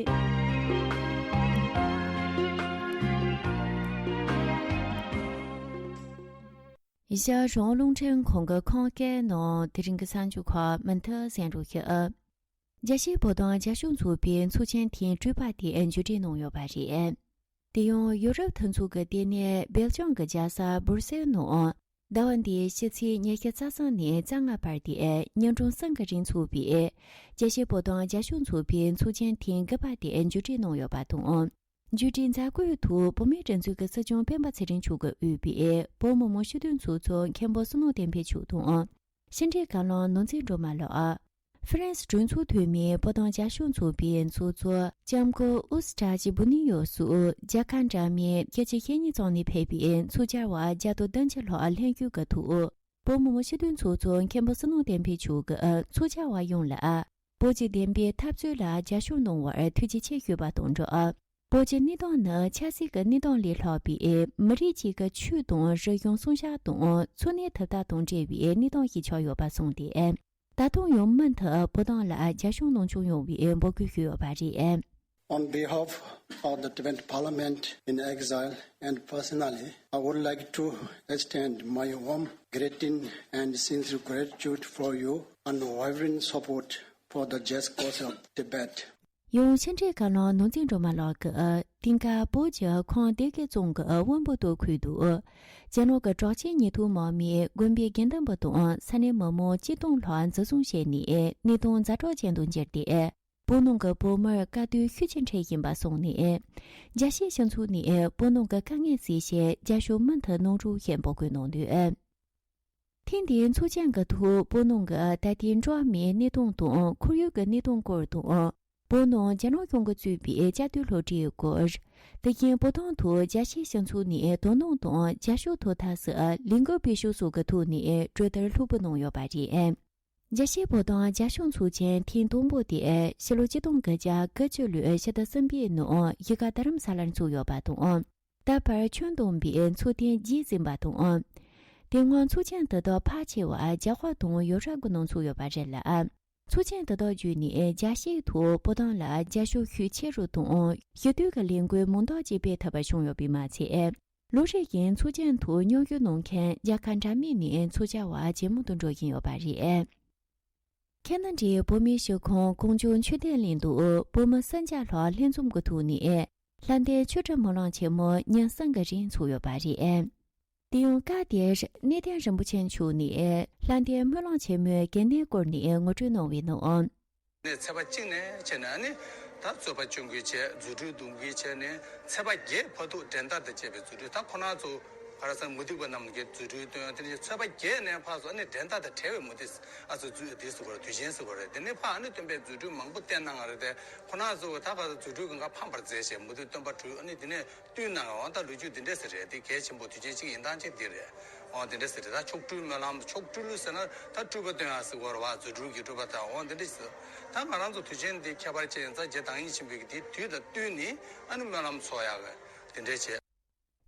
ཨེ་ཤ་ཡ་རང་དབང་རླུང་འཕྲིན་ཁང་གི་ཁམས་སྐད་ནང་དེ་རིང་གི་གསར་འགྱུར་ཁག་མུ་མཐུད་གསན་རོགས་ཞུ། རྒྱལ་སྤྱིའི་བོད་དོན་རྒྱབ་སྐྱོར་ཚོགས་པའི་ཚོགས་ཆེན་ཐེངས་དྲུག་པ་དེ་མཇུག་སྒྲིལ་གནང་ཡོད་པ་རེད། དེ་ཡང་ཡུ་རོབ་མཐུན་ཚོགས་ཀྱི་ལྟེ་གནས་སྦེལ་ཇམ་གྱི་རྒྱལ་ས་སྦུར་སེལ་ནང་ཟླ་བ་འདིའི་ཕྱི་ཚེས་ཉི་ཤུ་རྩ་གསུམ་ནས་རྩ་ལྔ་བར་དུ་ཉིན་གྲངས་གསུམ་གྱི་རིང་ཚོགས་པའི་རྒྱལ་སྤྱིའི་བོད་དོན་རྒྱབ་སྐྱོར་ཚོགས་པའི་ཚོགས་ཆེན་ཐེངས་དགུ་པ་དེ་མཇུག་སྒྲིལ་གནང་ཡོད་པ་དང་། མཇུག་སྒྲིལ་མཛད་སྒོའི་ཐོག་བོད་མིའི་སྒྲིག་འཛུགས་ཀྱི་སྲིད་སྐྱོང་སྤེན་པ་ཚེ་རིང་མཆོག་གིས་དབུས་པའི་བོད་མི་མང་སྤྱི་འཐུས་ཚོགས་གཙོ་མཁན་པོ་བསོད་ནམས་བསྟན་འཕེལ་མཆོག་དང་། ཕྱི་འབྲེལ་བཀའ་བློན་ནོར་འཛིན་སྒྲོལ་མ་ལགས། ཧྥ་རན་སི་གྲོས་ཚོགས་འཐུས་མི་བོད་དོན་རྒྱབ་སྐྱོར་ཚོགས་པའི་ཚོགས་གཙོ་ལྕམ་སྐུ་ཨུ་སི་ཀྲ་ཅི་བུ་ནི་ཡོ་སུ་རྒྱལ་ཁབ་འདྲ་མིན་བརྒྱད་ཅུ་ཞེ་གཉིས་ཙམ་ནས་ཕེབས་པའི་ཚོགས་བཅར་བ་བརྒྱ་དང་བདུན་ཅུ་ལྷག་ལྷན་བཞུགས་ཀྱི་ཐོག་བོད་མི་མང་སྤྱི་འཐུས་ཚོགས་གཙོ་མཁན་པོ་བསོད་ནམས་བསྟན་འཕེལ་མཆོག་གིས་ཚོགས་བཅར་བ་ཡོངས་ལ་བོད་ཀྱི་བདེན་པའི་འཐབ་རྩོད་ལ་རྒྱབ་སྐྱོར་གནང་བར་ཐུགས་རྗེ་ཆེ་ཞུས་པ་དང་སྦྲགས། བོད་ཀྱི་གནས་སྟངས་ནི་ཆབ་སྲིད་ཀྱི་གནས་སྟངས་ལས་ལྷག་པའི་མི་རིགས་གཅིག་གི་ཆོས་དང་རིག་གཞུང་སྲུང་སྐྱོབ་དང་འཚོ་གནས་ཐུབ་ཐབས་དང་འབྲེལ་བའི་གནས་སྟངས་ཤིག་ཆགས་ཡོད་པ་གསུངས་ཏེ། ད་དུང་ཡང་མུ་མཐུད་བོད་དོན་ལ་རྒྱབ་སྐྱོར་གནང་སྐྱོང་ཡོང་བའི་འབོད་སྐུལ་ཞུས་ཡོད་པ་རེད། On behalf of the Tibet Parliament in exile and personally, I would like to extend my warm greeting and sincere gratitude for your unwavering support for the just cause of Tibet. ཡང་ཕྱི་འབྲེལ་བཀའ་བློན་ནོར་འཛིན་སྒྲོལ་མ་ལགས་ཀྱིས་དེང་སྐབས་བོད་ཀྱི་ཁམས་སྡེ་དགེ་རྫོང་གི་དབོན་པོ་སྟོད་ཁུལ་དུ་རྒྱ་ནག་གི་དྲག་ཆས་ཉེན་རྟོག་དམག་མིས་དགོན་པའི་དགེ་འདུན་པ་དང་ས་གནས་མི་མང་ཆིག་སྟོང་ལྷག་འཛིན་བཟུང་བྱས་ནས་གནས་སྟངས་ཛ་དྲག་ཅན་དུ་གྱུར་ཏེ། བོད་ནང་གི་བོད་མིར་དཀའ་སྡུག་ཤུགས་ཆེན་འཕྲད་བཞིན་པ་གསུངས་ནས། རྒྱལ་སྤྱིའི་སྤྱི་ཚོགས་ནས་བོད་ནང་གི་དཀའ་ངལ་སེལ་ཆེད་རྒྱབ་སྐྱོར་མུ་མཐུད་གནང་རོགས་ཞེས་འབོད་སྐུལ་གནང་འདུག་ཐེངས་འདིའི་ཚོགས་ཆེན་གྱི་ཐོག་བོད་ནང་གི་ད་ལྟའི་འགྲོ་བ་མིའི་གནས་སྟངས་དང་ཁོར་ཡུག་གི་གནས་སྟངས་སྐོར་དང་། བོད་ནང་རྒྱ་ནག་གཞུང་གིས་གཙོས་པའི་བཅའ་སྡོད་སློབ་གྲྭའི་སྐོར། དེ་བཞིན་བོད་དོན་ཐོག་རྒྱལ་སྤྱིའི་སྤྱི་ཚོགས་ནས་དོ་སྣང་དང་རྒྱབ་སྐྱོར་ཐོབ་ཐབས་སུ་ལས་འགུལ་སྤེལ་ཕྱོགས་སོགས་ཀྱི་ཐོག་ནས་གྲོས་བསྡུར་ལྷུག་པོ་གནང་ཡོད་པ་རེད། རྒྱལ་སྤྱིའི་བོད་དོན་རྒྱབ་སྐྱོར་ཚོགས་ཆེན་ཐེངས་དང་པོ་དེ་ཕྱི་ལོ་ཆིག་སྟོང་དགུ་བརྒྱ་དགུ་བཅུ་ལོའི་ཕྱི་ཟླ་གསུམ་པའི་ནང་གཞིས་ཀ་རྡ་རམ་ས་ལར་འཚོགས་ཡོད་པ་དང་། ད་བར་ཁྱོན་བསྡོམས་པའི་ཚོགས་ཐེངས་བརྒྱད་ཟིན་པ་དང་། དེ་སྔོན་ཚོགས་ཆེན་དེ་དག་ཕལ་ཆེ་བ་རྒྱ་གར་དང་ཡོ་རོབ་ཀྱི་ནང་འཚོགས་ཡོད་པ་རེད་ལ། ཚོགས་ཆེན་དེ་དག་བརྒྱུད་ནས་རྒྱལ་སྤྱིའི་ཐོག་བོད་དོན་ལ་རྒྱབ་སྐྱོར་ཤུགས་ཆེ་རུ་དང་ཞི་དུལ་གྱི་ལས་འགུལ་མང་དག་ཅིག་སྤེལ་ཐུབ་པ་བྱུང་ཡོད་པས་མ་ཚད། ལོ་རེ་བཞིན་ཚོགས་ཆེན་ཐོག་མཉམ་ཞུགས་གནང་མཁན་རྒྱལ་ཁབ་འདྲ་མིན་ནས་ཚོགས་བཅར་བ་ཇེ་མང་དུ་འགྲོ་བཞིན་ཡོད་པ་རེད། ཁེ་ན་ཌའི་བོད་མིའི་གཞིས་ཁང་གངས་ལྗོངས་མཆོད་རྟེན་གླིང་དུ་བོད་མི་སུམ་བརྒྱ་ལྷག་ལྷན་འཛོམས་ཀྱི་ཐོག་ནས་ལྷ་ལྡན་ཆོས་ཁྲི་སྨོན་ལམ་ཆེན་མོ་ཉིན་གསུམ་གྱི་རིང་འཚོགས་ཡོད་པ་རེད། དེ་ཡང་སྐབས་དེར་གནས་བརྟན་རིན་པོ་ཆེ་མཆོག་ནས་ལྷ་ལྡན་སྨོན་ལམ་ཆེན་མོའི་གལ་གནད་སྐོར་ནས་ངོ་སྤྲོད་གནང་བའི་ནང་། ནས་ཚེས་པ་གཅིག་ནས་བྱས་ནས་ནི་ད་རྩོད་པ་གཅོད་འགུལ་བྱས། རྫུ་འཕྲུལ་རྡུང་རྒྱུག་བྱས་ནས་ཚེས་པ་བརྒྱད་བར་དུ་འགྲན་ཟླ་དང་བཅས་པའི་རྫུ་འཕྲུལ། ད་ཁོ་ན་ཚོ་ ཁ་སང་མུ་སྟེགས་པ་རྣམས་ཀྱིས་རྫུ་འཕྲུལ་སྟོན། དེ་ནས་ཚོད་པ་བརྒྱད་ནས་ཕར་ཚུར་ཨ་ནི་འགྲན་ཟླ་དང་བྲལ་བའི་མུ་སྟེགས། ཨ་ཚོ་རྫུ་དེ་ཟེར་དགོས་རེད། དུས་ཆེན་ཟེར་དགོས་རེད། དེ་ནས་ཕར་ཨ་ནི་སྟོན་པས་རྫུ་འཕྲུལ་མང་པོ་བསྟན་གནང་བ་རེད་དེ། ཁོ་ན་ཚོ་ད་ག་ཚོད་རྫུ་འཕྲུལ་གྱི་འགའ་ཕམ་པར་མཛད་བྱས། མུ་སྟེགས་སྟོན་པ་སྤྲུལ་ཨ་ནི་དེ་ནས་བཏུལ་གནང་བའི་འོ་ད་ལོ་རྒྱུས་འདི་འདྲ་ཟེར་རེད། དེ་གལ་ཆེན་པོ་དུས་ཆེན་གཅིག་ཡིན་སྟངས་གཅིག་འདི་རེད། འོ་དེ་འདྲ་ཟེར་རེད། ད་མཆོག་སྤྲུལ་སྨོན་ལམ། མཆོག་སྤྲུལ་ཟེར་ན་ད་སྤྲུལ་པ་སྟོན་ཡག་ཟེར་དགོས་རེད་བ། རྫུ་འཕྲུལ་གྱི་སྤྲུལ་པ་དང་འོ་འདི་འདྲ་ཟེར། ད་ང་རང་ཚོ་དུས་ཆེན་འདི་ཁྱད་པར་ཅན་ཡིན་ཙང་རྗེ་བདག་ཉིད་ཆེན་པོས་ཀྱི་དེ་དུས་དང་བསྟུན་ནས་ཨ་ནི་སྨོན་ལམ་ཚོགས་ཡག་གི་དེ་འདྲ་བྱས།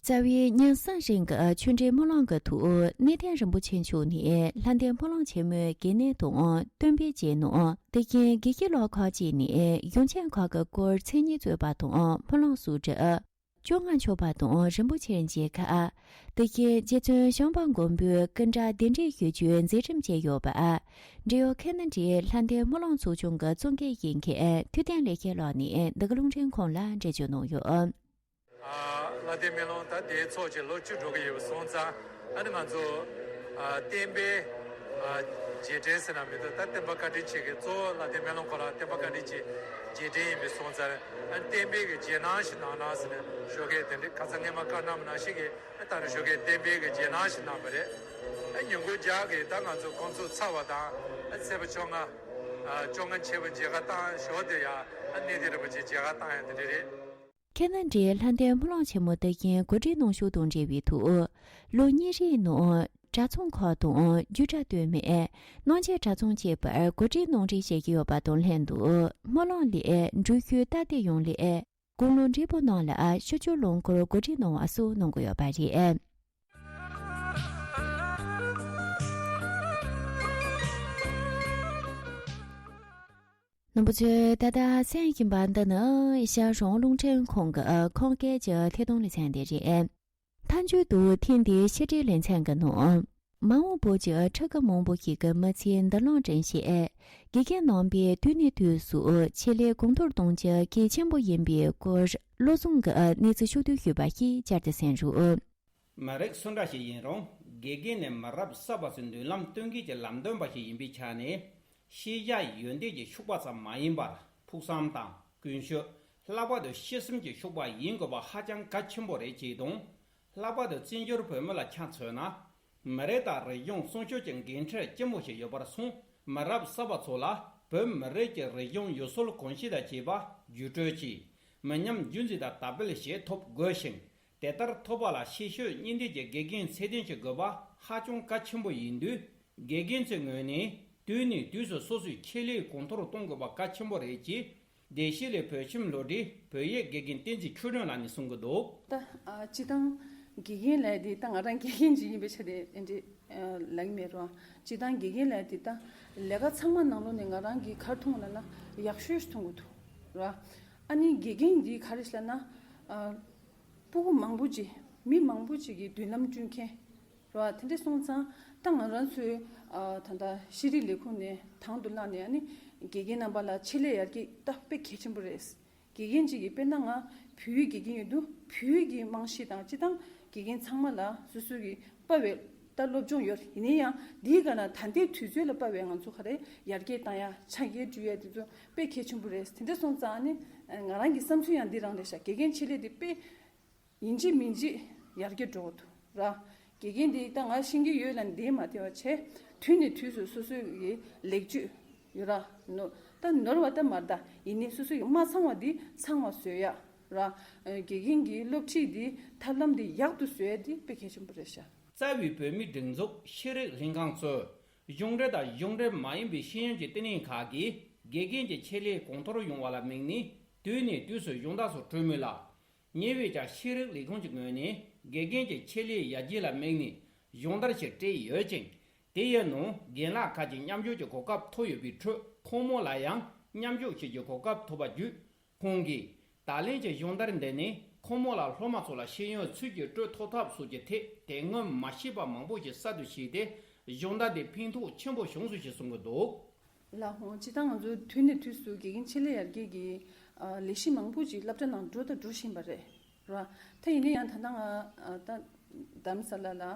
རྩ་བའི་ཉིན་གསུམ་རིང་གི་ཆོས་འབྲེལ་སྨོན་ལམ་གྱི་ཐོག་གནས་བརྟན་རིན་པོ་ཆེ་མཆོག་ནས་ལྷ་ལྡན་སྨོན་ལམ་ཆེན་མོའི་དགེ་བསྙེན་དང་སྟོན་པའི་རྗེས་གནང་། དེ་བཞིན་དགེ་བཤེས་ལགས་ཁག་ཅིག་ནས་ཡོན་ཆབ་ཁག་གི་སྐོར་མཚན་ཉིད་རྩོད་པ་དང་སྨོན་ལམ་སུ་འདྲི། བཅོ་ལྔ་མཆོད་པ་དང་རིན་པོ་ཆེའི་མཇལ་ཁ། དེ་བཞིན་རྗེ་བཙུན་བྱམས་པ་མགོན་པོའི་སྐུ་འདྲ་གདན་འདྲེན་ཞུ་རྒྱུའི་མཛད་རིམ་བཅས་ཡོད་པ། འབྲེལ་ཡོད་ཁེ་ན་ཌའི་ལྷ་ལྡན་སྨོན་ལམ་ཚོགས་ཆུང་གི་གཙོ་འགན་བཞེས་མཁན་ཐུབ་བསྟན་ལེགས་མཁྱེན་ལགས་ནས་འདི་ག་རླུང་འཕྲིན་ཁང་ལ་འགྲེལ་བརྗོད་གནང་ཡོད། ལྷ་ལྡན་སྨོན་ལམ་ད་ལྟའི་ཚོགས་ཀྱི་ལོ་བཅུ་འགྲོ་གི་ཡོད་པ་སོང་ཙང་། ཨ་ནི་ང་ཚོ་ཨ་བསྟན་པའི་ཨ་རྗེས་དྲན་ཟེར་ན་མི་འདུག་ད་བསྟན་པ་བཀའ་དྲིན་ཆེ་གི་གཙོ་བོ་ལྷ་ལྡན་སྨོན་ལམ་ཁོ་རང་བསྟན་པ་བཀའ་དྲིན་ཆེ་རྗེས་དྲན་ཡིན་པའི་སོང་ཙང་། ཨ་ནི་བསྟན་པའི་གི་རྗེས་གནང་ཞིག་གནང་ན་ཟེར་ནས་ཞོགས་ཀས་དེ་འདྲའི་ཁ་སང་སྔས་མ་བཀའ་གནང་བ་ནང་བཞིན་གི་ཨ་ད་ནི་ཞོགས་ཀས་བསྟན་པའི་གི་རྗེས་གནང་ཞིག་གནང་བ་རེད། ཨ་ཉིན་གུང་རྒྱག་གི་ད་ང་ཚོ་ཁོང་ཚོ་ཚར་བ་དང་ཨ་ཚེས་པ་བཅོ་ལྔ་ཨ་བཅོ་ལྔ་མཆོད་པ་མཇལ་ཁ་བཏང་ཞོགས་དེ་ཡ་ཨ་གནས་བརྟན་རིན་པོ་ཆེ་མཇལ་ཁ་བཏང་ཡ་དེ་འདྲ་རེད། ཁེ་ན་ཌའི་ལྷ་ལྡན་སྨོན་ལམ་ཆེན་མོ་དེ་བཞིན་གོ་སྒྲིག་གནང་ཕྱོགས་དང་འབྲེལ་བའི་ཐོག་ལོ་གཉིས་རིང་ནང་གྲྭ་ཚང་ཁག་དང་རྒྱུད་གྲྭ་སྟོད་སྨད་གནང་ཆེན་གྲྭ་ཚང་བཅས་པར་གོ་སྒྲིག་གནང་རེས་བྱེད་ཀྱི་ཡོད་པ་དང་ལྷན་དུ། སྨོན་ལམ་སླད་འབྲུག་ཆུ་རྟ་སྡེ་ཡོངས་ལས་དགུང་ལོ་བགྲེས་པོ་རྣམས་ལ་ཤུགས་ཆུ་རླངས་འཁོར་གོ་སྒྲིག་གནང་བ་སོགས་གནང་གི་ཡོད་པ་རེད། རྣམ་པ་ཚོས་ད་ལྟ་གསན་བཞིན་པ་འདི་ནི་ཤར་གྲོང་རླུང་འཕྲིན་ཁང་གི་ཁམས་སྐད་ཀྱི་ཐད་གཏོང་ལེ་ཚན་དེ་རེད། མཐའ་མཇུག་ཏུ་ཐེངས་འདིའི་ཕྱི་དྲིལ་ལེ་ཚན་གྱི་ནང་། མ་འོངས་བོད་ཀྱི་ཕྲུ་གུ་མང་པོ་ཞིག་གི་མི་ཚེའི་མདུན་ལམ་སྒྲིམ་ཆེད། དགེ་རྒན་རྣམ་པས་དུས་ནས་དུས་སུ་ཆེད་ལས་གོང་མཐོར་གཏོང་རྒྱུ་གལ་ཆེན་པོ་ཡིན་པའི་སྐོར་བློ་བཟང་གིས་གནས་ཚུལ་ཕྱོགས་བསྡུས་ཞུས་པ་ཞིག་བསྐྱར་དུ་གསན་རོགས། མི་རིགས་སུ་འདྲ་ཞིག་ཡིན་རུང་། དགེ་རྒན་ནི་མི་རབས་གསར་པ་ཚོའི་མདུན་ལམ་སྟོན་མཁན་གྱི་ལམ་སྟོན་པ་ཞིག་ཡིན་པའི་ཆ་ནས། ཤེས་བྱ་ཡོན་ཏན་གྱི་ཤུགས་པ་ཙམ་མ་ཡིན་པར། ཕུགས་བསམ་དང་ཀུན་སྤྱོད། ལྷག་པར་དུ་སྤྱི་སེམས་ཀྱི་ཤུགས་པ་ཡིན་དགོས་པ་ཧ་ཅང་གལ་ཆེན་པོ་རེད་ཅེས་དང་། ལྷག་པར་དུ་བཙན་བྱོལ་བོད་མི་ལ་ཆ་མཚོན་ན། མི་རིགས་དང་རིག་གཞུང་སྲུང་སྐྱོབ་ཀྱི་འགན་འཁྲི་ལྕི་མོ་ཞིག་ཡོད་པར་སོང་། མི་རབས་གསར་པ་ཚོ་ལ་བོད་མི་རིགས་ཀྱི་རིག་གཞུང་ཡུལ་སྲོལ་གོམས་གཤིས་དང་བཅས་པ་བརྒྱུད་སྤྲོད་ཀྱིས་མི་ཉམས་རྒྱུན་འཛིན་དང་དར་སྤེལ་བྱེད་ཐུབ་དགོས་ཤིང་། དེ་ལྟར་ཐུབ་པ་ལ་ཤེད་ཤུགས་གཉིས་ལྡན་གྱི་དགེ་རྒན་ཚད་ལྡན་ཞིག་དགོས་པ་ཧ་ཅང་གལ་ཆེན་པོ་ཡིན་དུས། དགེ་རྒན་ཚོའི་ངོས་ནས་དུས་ནས་དུས་སུ་སོ་སོའི་ཆེད་ལས་གོང་མཐོར་གཏོང་དགོས་པ་གལ་ཆེན་པོ་རེད་ཅེས། བདེ་སྐྱིད་ལས་བོད་ཁྱིམ་སློབ་གྲྭའི་བོད་ཡིག་དགེ་རྒན་བསྟན་འཛིན་ཆོས་སྒྲོན་ལགས་ནས་གསུང་གི་འདུག་ད་ཨ་སྤྱིར་བཏང་དགེ་རྒན་ལབ་དེ་ད་ང་རང་དགེ་རྒན་ཅིག་ཡིན་པའི་ཆ་ནས་ཨེ་འདྲ་ཨ་ལབ་ཀྱི་མེད་རོ། སྤྱིར་བཏང་དགེ་རྒན་ལབ་དེ་ད་ལས་ཀ་ཚང་མ་ནང་ལོགས་ནས་ང་རང་གིས་ག་རེ་མཐོང་ལབ་ན་ཡག་ཤོས་ཤིག་མཐོང་གི་འདུག་རོ། ཨ་ནི་དགེ་རྒན་འདི་ག་རེ་ལབ་ན་ཨ་སྤུ་གུ་མང་པོ་ཅིག་མི་མང་པོ་ཅིག་གི་མདུན་ལམ་བསྐྲུན་མཁན། རེད་བ། དེ་འདྲ་སོང་ཙང་ད་ང་རང་ཚོའི་ཨ་ད་ལྟ་ཤེས་རིག་ལས་ཁུངས་ནས་དང་དུ་བླངས་ནས་ཨ་ནི་དགེ་རྒན་རྣམ་པ་ལ་ཆེད་ལས་ཡར་རྒྱས་ད་དཔེ་གལ་ཆེན་པོ་རེད། དགེ་རྒན་ཅིག་གིས་དཔེར་ན་ང་བོད་ཡིག་དགེ་རྒན་ཡོད་དུས་བོད་ཡིག་གི་རྨང་གཞི་དང་སྤྱིར་བཏང་དགེ་རྒན་ཚང་མ་ལ་སོ་སོ་གི་དཔའ་བའི་ད་སློབ་སྦྱོང་ཡོད། ཡིན་ན་ཡང་འདིའི་སྒང་ལ་ད་ལྟའི་དུས་ཚོད་ལ་དཔའ་བའི་ང་ཚོ་ག་རེ་ཡར་རྒྱས་བཏང་ཡ་ཕྱག་འགྱེད་སྒྲུབ་ཡ་དེ་ཚོ་དཔེ་གལ་ཆེན་པོ་རེད། དེ་འདྲ་སོང་ཙང་ཨ་ནི་ང་རང་གི་བསམ་ཚུལ་ཡང་འདི་རང་རེད་ཤག་དགེ་རྒན་ཆེད་ལས་དེ་དཔེ། ཡིན་གཅིག་མིན་གཅིག་ཡར་རྒྱས་འགྲོ་གི་འདུག་ར། དགེ་རྒན་འདི་ད་ང་ཤེས་ཀྱི་ཡོད་ལབ་འདི་མ་བལྟ་བ་བྱས། དུས་ནས་དུས་སུ་སོ་སོ་གི་ལེགས་བཅོས་ཡོད་ར་ནོར། ད་ནོར་བ་ད་མ་རེད་ད། ཡིན་ནའི་སོ་སོ་གི་མ་ཚང་བ་འདི་ཚང་བ་བཟོ་ཡ་ར། དགེ་རྒན་གྱི་སློབ་ཁྲིད་འདི་ཐབས་ལམ་འདི་ཡག་ཏུ་བཟོ་ཡ་འདི་དཔེ་གལ་ཆེན་པོ་རེད་ཤག་རྩ་བའི་བོད་མིའི་སྒྲིག་འཛུགས་ཤེས་རིག་ལྷན་ཁང་གཙོས། གཞུང་འབྲེལ་དང་གཞུང་འབྲེལ་མ་ཡིན་པའི་ཤེས་ཡོན་གྱི་བསྟི་གནས་ཁག་གིས་དགེ་རྒན་གྱི་ཆེད་ལས་གོང་མཐོར་ཡོང་བ་ལ་དམིགས་ནས་དུས་ནས་དུས་སུ་སྦྱོང་བརྡར་སོགས་སྤྲོད་མུས་ལ། ཉེ་བའི་ཆར་ཤེས་རིག་ལས་ཁུངས་ཀྱི་ངོས་ནས་དགེ་རྒན་གྱི་ཆེད་ལས་ཡར་རྒྱས་ལ་དམིགས་ནས་སྦྱོང་བརྡར་ཞིག་སྤྲད་ཡོད་ཅིང་། དེ་ཡི་ནང་རྒན་ལགས་ཁག་ཅིག་མཉམ་ཞུགས་ཀྱི་གོ་སྐབས་ཐོབ་ཡོད་པའི་ཁྲོད། ཁོང་མོ་ལ་ཡང་མཉམ་ཞུགས་བྱེད་རྒྱུའི་གོ་སྐབས་ཐོབ་པ་བརྒྱུད། ཁོང་གིས་ད་ལན་གྱི་སྦྱོང་བརྡར་འདི་ནི་ཁོང་མོ་ལ་སློབ་མ་ཚོ་ལ་ཤེས་ཡོན་ཚུལ་གྱིས་སྤྲོད་ཐུབ་ཐབས་སོགས་ཀྱི་ཐད་དེ་སྔོན་མ་ཤེས་པ་མང་པོ་ཞིག་གསར་དུ་ཤེས་ཏེ། སྦྱོང་བརྡར་འདི་ཕན་ཐོགས་ཆེན་པོ་བྱུང་སོང་ཞེས་གསུང་གི་འདུག་ལགས་འོང་། སྤྱིར་བཏང་ང་ཚོ་དུས་ནས་དུས་སུ་དགེ་རྒན་ཆེད་ལས་ཡར་རྒྱས་ཀྱི་ཨ་ལས་གཞི་མང་པོ་ཅིག་སློབ་གྲྭ་ནང་འགྲོ་དང་འགྲོ་བཞིན་པ་རེད་ར། ད་ཡིན་ན་ཡང་ད་ལྟ་ང་ཨ་ད་རྡ་རམ་ས་ལ་ལ་ཨ་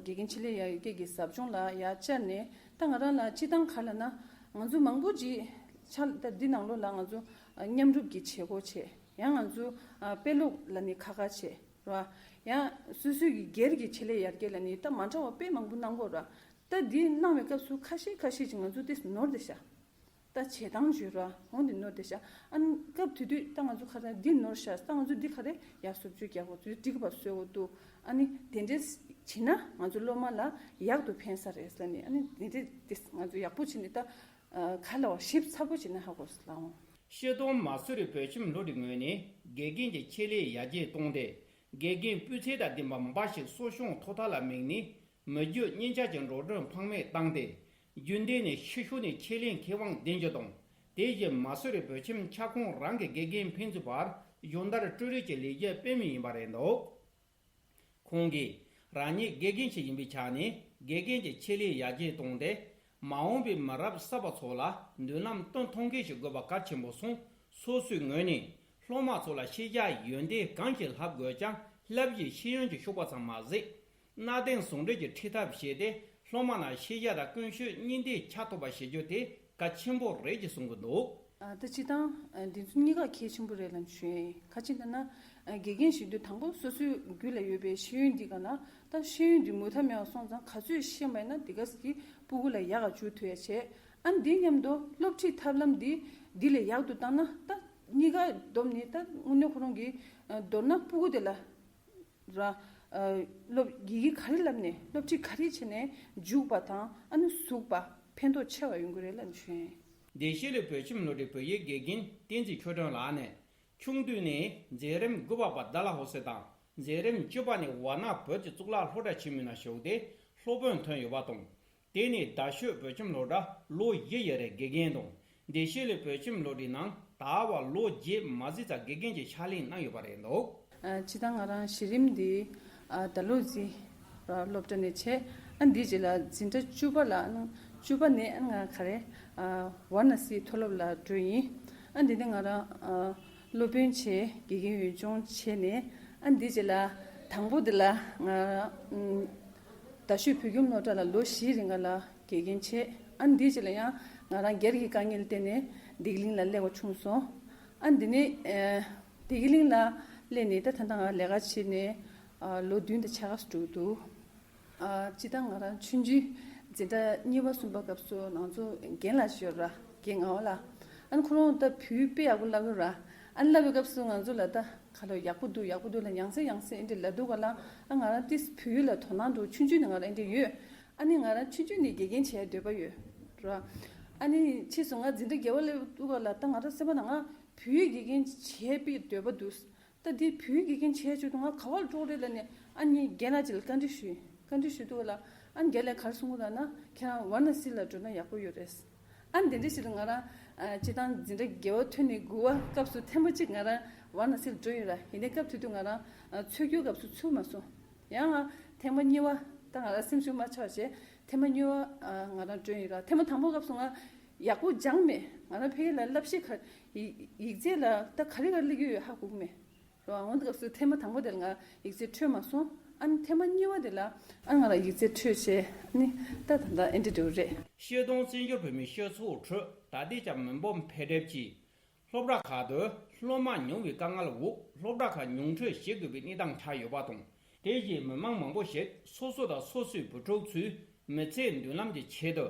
དགེ་རྒན་ཆེད་ལས་ཡར་རྒྱས་ཀྱི་ཟབ་སྦྱོང་ལ་ཡར་བཅར་ནས་ད་ང་རང་ལ་སྤྱིར་བཏང་ག་རེ་ལབ་ན་ང་ཚོ་མང་པོ་ཅིག་ཆ་ད་འདི་ནང་ལོགས་ལ་ང་ཚོ་ཨ་མཉམ་རུབ་ཀྱི་བྱེད་སྒོ་བྱས། ཡང་ང་ཚོ་ཨ་དཔེ་ཀློག་ལབ་ནས་ཁ་ཁ་བྱས། ར། ཡང་སོ་སོའི་གི་སྒེར་གྱི་ཆེད་ལས་ཡར་རྒྱས་ལ་ནི་ད་མ་འདྲ་བ་དཔེ་མང་པོ་གནང་གོ་ར། ད་འདི་གནང་བའི་སྐབས་སུ་ཁ་ཤས་ཁ་ཤས་ཀྱིས་ང་ཚོ་ཏིས་ནོར་དེ་ཤ། ད་བྱེད་སྟངས་བརྗོད་ར་འོང་དེ་ནོར་དེ་ཤ། ཨ་ནི་སྐབས་དེ་དུས་ད་ང་ཚོ་ཁ་ད་འདི་ནོར་ཤ། ད་ང་ཚོ་འདི་ག་རེ་ཡར་བཟོ་བཅོས་རྒྱག་དགོས་ཚུལ་འགྲིག་པ་བཟོས་དགོས་འདུག་ཨ་ནི་དེ་འདྲས་བྱེད་ན་ང་ཚོ་སློབ་མ་ལ་ཡག་ཏུ་ཕན་ས་རེད་ལ་ནི། ཨ་ནི་དེ་འདྲས་ཏིས་ང་ཚོ་ཡག་པོ་བྱེད་ནི་ད་ག་ལ་བ་ཞིབ་ཚགས་པོ་བྱེད་ན་ཧ་གོ་ས་ལ་འོང་། ཤེལ་དོང་མ་སུ་རི་བོད་ཁྱིམ་སློབ་གྲྭའི་ངོས་ནས་དགེ་རྒན་གྱི་ཆེད་ལས་ཡར་རྒྱས་བཏང་སྟེ། དགེ་རྒན་སྤུས་ཚད་དང་ལྡན་པ་འབའ་ཞིག་གསོ་སྐྱོང་ཐོག་མཐའ་ལ་དམིགས་ནས། མི་རྒྱུ་གཉིས་ཆ་གྱི་འགྲོ་གྲོན་ཕངས་མེད་བཏང་སྟེ། རྒྱུན་ལྡན་ནས་ཕྱི་ཕྱོགས་ནས་ཆེད་ལས་མཁས་དབང་འདེམས་རྒྱུ་དང་། དེ་བཞིན་མ་སུ་རི་བོད་ཁྱིམ་ཁྱབ་ཁོངས་རང་གི་དགེ་རྒན་ཕན་ཚུན་བར་སྦྱོང་བརྡར་སྤྲོད་རེས་ཀྱི་ལས་གཞི་སྤེལ་མུས་ཡིན་པ་རེད་འདུག་ཁོང་གིས་རང་ཉིད་དགེ་རྒན་ཞིག་ཡིན་པའི་ཆ་ནས་དགེ་རྒན་གྱི་ཆེད་ལས་ཡར་རྒྱས་བཏང་སྟེ། མ་འོངས་པའི་མི་རབས་གསར་པ་ཚོ་ལ་མདུན་ལམ་སྟོན་ཐུབ་མཁན་ཞིག་དགོས་པ་གལ་ཆེན་པོ་སོང་། སོ་སོའི་ངོས་ནས་སློབ་མ་ཚོ་ལ་ཤེས་བྱ་ཡོན་ཏན་གང་ཞིག་བསླབ་དགོས་ཀྱང་བསླབ་གཞིའི་ཤེས་ཡོན་གྱི་ཤུགས་པ་ཙམ་མ་ཟད། གནའ་དེང་ཟུང་འབྲེལ་གྱི་ཁྲིད་ཐབས་བྱས་ཏེ་སློབ་མ་ལ་ཤེས་བྱ་དང་ཀུན་སྤྱོད་གཉིས་ལྡན་ཆགས་ཐུབ་པ་བྱེད་རྒྱུ་དེ་གལ་ཆེན་པོ་རེད་ཅེས་གསུང་གི་འདུག་ཨ། ད་སྤྱིར་བཏང་ཨ་འདི་ཚོ་གཉིས་ཀ་གལ་ཆེན་པོ་རེད་ལབ་ཞུ་ཡ་ཡིན། ག་ཅི་ལབ་ན་ཨ་དགེ་རྒན་ཞིག་དུས་དང་པོ་སོ་སོའི་རྒྱུད་ལ་ཡོད་པའི་ཤེས་ཡོན་འདི་ག་ན་ད་ཤེས་ཡོན་འདི་མུ་མཐའ་མེད་པ་སོང་ཙང་ག་ཚོད་ཤེས་མ་ཡིན་ན་འདི་ག་ཟེར་གི་སྤུ་གུ་ལ་ཡག་ག་འཇུག་ཐུབ་ཡ་བྱས། ཨ་འདི་མཉམ་དུ་སློབ་ཁྲིད་ཐབས་ལམ་འདི་འདི་ལས་ཡག་ཏུ་བཏང་ན་ད་གཉིས་ཀ་བསྡོམས་ནས་ད་དངོས་གནས་ཁོ་རང་གི་ཨ་མདོར་ན་སྤུ་གུ་དེ་ལ་ར། ཨ་སློབ་ཡི་གེ་ག་རེ་བསླབ་ནས་སློབ་ཁྲིད་ག་རེ་བྱས་ནས་འཇུག་པ་དང་ཨ་ནི་ཟུག་པ་ཕན་ཐོགས་ཆེ་བ་ཡོང་གི་རེད་ལབ་ནས་ཞུ་ཡིན། བདེ་སྐྱིད་གླིང་བོད་ཁྱིམ་སློབ་གྲྭའི་བོད་ཡིག་དགེ་རྒན་བསྟན་འཛིན་ཆོས་སྒྲོན་ལགས་ནས། ཆུང་དུས་ནས་མཛད་རིམ་དགུ་པ་བར་ཌལ་ཧོ་སི་དང་མཛད་རིམ་བཅུ་པ་ནས་ཝཱ་ཎ་བོད་ཀྱི་གཙུག་ལག་སློབ་གྲྭ་ཆེན་མོའི་ནང་ཞུགས་ཏེ་སློབ་དཔོན་ཐོན་ཡོད་པ་དང་། དེ་ནས་རྡ་ཤོད་བོད་ཁྱིམ་སློབ་གྲྭ་ལོ་བཞི་ཡི་རིང་དགེ་རྒན་དང་། བདེ་སྐྱིད་གླིང་བོད་ཁྱིམ་སློབ་གྲྭའི་ནང་ད་བར་ལོ་བརྒྱད་མ་ཟིན་ཙམ་དགེ་རྒན་གྱི་ཕྱག་ལས་གནང་ཡོད་པ་རེད་འདུག་ཨ། སྤྱིར་བཏང་ང་རང་གཞི་རིམ་འདི་ཨ་ད་ལོ་ཟིན་སློབ་གྲྭ་ནས་བྱས། ཨ་འདིའི་རྗེས་ལ་འཛིན་གྲྭ་བཅུ་པ་ལ་ཨ་བཅུ་པ་ནས་ཨ་ང་ག་རེ་ཨ་ཝཱ་ཎ་སིའི་མཐོ་སློབ་ལ་འགྲོ་ཡིན། ཨ་འདི་ནས་ང་རང་ཨ་སློབ་དཔོན་བྱས། དགེ་རྒན་འོས་སྦྱོང་བྱས་ནས་ཨ་འདིའི་རྗེས་ལ་དང་པོ་འདི་ལ་ང་ཨམ་རྡ་ཤོད་བོད་ཁྱིམ་སློབ་གྲྭ་ལ་ལོ་བཞིའི་རིང་ག་ལ་དགེ་རྒན་བྱས། ཨ་འདིའི་རྗེས་ལ་ཡང་ང་རང་སྒེར་གྱི་དཀའ་ངལ་བརྟེན་ནས་བདེ་སྐྱིད་གླིང་ལ་སླེབས་པ་བྱུང་སོང་། ཨ་འདི་ནས་ཨ་བདེ་སྐྱིད་གླིང་ལ་སླེབས་ནས་ད་ད་ལྟ་ང་ལས་ཀ་བྱས་ནས་ཨ་ལོ་བདུན་དང་ཕྱེད་ཀ་ཙམ་འགྲོ་གི་འདུག་ཨ་སྤྱིར་བཏང་ང་རང་ཆུང་ཆུང་འཛིན་གྲྭ་གཉིས་པ་གསུམ་པ་སྐབས་སུ་ང་ཚོ་རྒན་ལགས་ཤིག་ཡོད་ར། རྒན་ངག་དབང་ལགས། ཨ་ནི་ཁོ་རང་ད་བོད་ཡིག་དཔེ་ཡག་པོ་བསླབ་ཡོད་ར། ཨ་ནི་བསླབ་པའི་སྐབས་སུ་ང་ཚོ་ལ་ད་ག་ལོ་ཡག་པོ་འདུག་ཡག་པོ་འདུག་ལ་ཡང་སེ་ཡང་སེ་ཨེ་འདྲ་ལབ་འདུག་ག་ལ། ཨ་ང་རང་ཏིས་བོད་ཡིག་ལ་དོ་སྣང་འདུག་ཆུང་ཆུང་ནས་ང་རང་ཨེ་འདྲ་ཡོད། ཨ་ནི་ང་རང་ཆུང་ཆུང་ནས་དགེ་རྒན་བྱེད་འདོད་པ་ཡོད་ར། ཨ་ནི་ཕྱིས་སུ་ང་འཛིན་གྲྭ་བརྒྱད་པ་སླེབས་འདུག་ག་ལ། ད་ང་རང་སེམས་པ་ནང་ང་བོད་ཡིག་དགེ་རྒན་བྱེད་པའི་འདོད་པ་འདུག་ད་འདི་བོད་ཡིག་དགེ་རྒན་བྱས་བྱུང་དུས་ང་ག་བར་འགྲོ་རེད་ལབ་ནས་ཨ་ནི་རྒན་ལགས་ཅིག་ལ་བཀའ་འདྲི་ཞུས། བཀའ་འདྲི་ཞུས་དུས་ལ་ཨ་ནི་རྒན་ལགས་ག་རེ་གསུང་གི་ལབ་ན་ཁྱེད་རང་ཝཱ་ཎ་སི་ལ་འགྲོ་ན་ཡག་པོ་ཡོད་རེད། ཨ་ནི་དེ་འདྲ་ཞིག་ལ་ང་རང་ཨ་སྤྱིར་བཏང་འཛིན་གྲྭ་བརྒྱད་པ་ཐོན་ནས་དགུ་པ་སྐབས་སུ་ཐེངས་མ་གཅིག་ང་རང་ཝཱ་ཎ་སི་ལ་འགྲོ་ཡོད་ར། ཡིན་ནའི་སྐབས་དེ་དུས་ང་རང་ཨ་ཚུད་རྒྱུའི་སྐབས་སུ་ཚུད་མ་སོང་། ཡང་ང་ཐེངས་མ་གཉིས་པ་ད་ང་རང་སེམས་ཤུགས་མ་ཆག་བྱས་ཐེངས་མ་གཉིས་པ་ཨ་ང་རང་འགྲོ་ཡོད་ར། ཐེངས་མ་དང་པོ་སྐབས་སུ་ང་ཡག་པོ་སྦྱངས་མེད། ང་རང་ཕ་གི་ལ་བསླབ་གཞི་ག་ཡིག་ཡིག་ཚད་ལ་ད་ག་རེ་ག་རེ་སླེབས་ཀྱི་ཡོད་ཧ་གོ་གི་མེད། རོ། འོན་ཏེ་སྐབས་སུ་ཐེངས་མ་དང་པོ་དེ་ལ་ང་ཡིག་ཚད་འཕྲོད་མ་སོང་། ཨ་ནི་ཐེངས་མ་གཉིས་པ་དེ་ལ་ཨ་ང་ལ་ཡིག་ཚད་འཕྲོད་བྱས། ཨ་ནི་ད་ད་ལྟ་ཨེ་འདྲ་འགྲོ་གི་རེད། ཤེལ་དོང་བཙན་བྱོལ་བོད་མིའི་སྤྱི་ཚོགས་ཁྲོད་ད་ལྟའི་ཆར་མི་འབོར་འཕེལ་འགྲིབ་ཀྱིས་སློབ་གྲྭ་ཁག་ཏུ་སློབ་མ་ཉུང་བའི་དཀའ་ངལ་འོག་སློབ་གྲྭ་ཁག་ཉུང་འཕྲི་བྱེད་དགོས་པའི་གནས་སྟངས་ཆགས་ཡོད་པ་དང་། དེ་བཞིན་མི་མང་མང་པོ་ཞིག་སོ་སོ་དང་སོ་སོའི་བུ་ཕྲུག་ཚོའི་མི་ཚེའི་མདུན་ལམ་གྱི་ཆེད་དུ།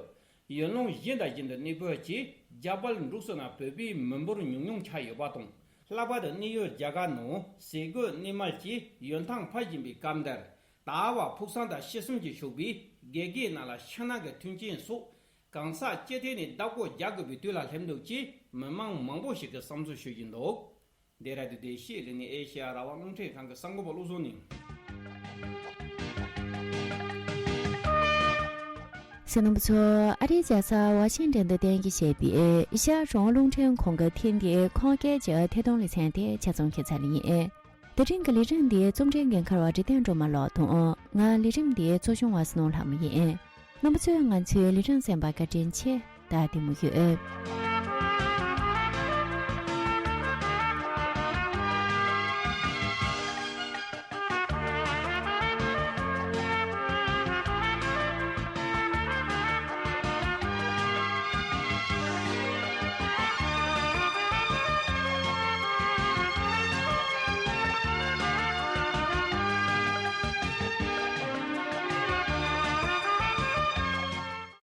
ཡུལ་ལུང་གཞན་དང་གཞན་དུ་གནས་སྤོས་ཀྱིས་རྒྱ་བལ་འབྲུག་གསུམ་ནང་བོད་པའི་མི་འབོར་ཉུང་ཉུང་ཆགས་ཡོད་པ་དང་། ལྷག་པར་དུ་གནས་ཡུལ་རྒྱ་གར་ནང་ཟས་གོས་གནས་མལ་གྱི་ཡོན་ཐང་འཕར་བཞིན་པའི་སྐབས་འདིར། ད་བར་ཕུགས་བསམ་དང་ཕྱི་བསམ་གྱིས་ཕྱུག་པའི་དགེ་རྒན་རྣམས་ལ་ཕྱི་ནང་གི་མཐུན་རྐྱེན་སོགས་གང་ཟག་སྤྱི་ཐད་ནས་བདག་པོ་རྒྱག་དགོས་པའི་དུས་ལ་སླེབས་འདུག་ཅེས་མི་མང་མང་པོ་ཞིག་གིས་བསམ་ཚུལ་ཤོད་ཀྱིན་འདུག་འདི་ར་དུ་བདེ་སྐྱིད་གླིང་ནས་ཨེ་ཤེ་ཡ་རང་དབང་རླུང་འཕྲིན་ཁང་གི་གསར་འགོད་པ་བློ་བཟང་ནས། གསན་མཁན་ཚོ། ཨ་རིའི་རྒྱལ་ས་ཝ་ཤིང་ཏན་དུ་རྟེན་གཞི་བྱས་པའི་ཨེ་ཤ་ཡ་རང་དབང་རླུང་འཕྲིན་ཁང་གི་ཐེངས་འདིའི་ཁོང་སྐད་ཀྱི་ཐད་གཏོང་ལེ་ཚན་དེ་ཆ་ཚང་ཁྱད་མཚར་ཡིན། དེ་རིང་གི་ལས་རིམ་འདིའི་རྩོམ་སྒྲིག་འགན་འཁུར་བ་འབྲི་ལྡན་སྒྲོལ་མ་ལགས་དང་། ང་ལས་རིམ་འདིའི་གཙོ་སྐྱོང་བ་སྣང་ལྷ་མོ་ཡིན། རྣམ་པ་ཚོས་ང་ཚོའི་ལས་རིམ་གསན་པར་བཀའ་དྲིན་ཆེ། ད་བདེ་མོ་ཡོད།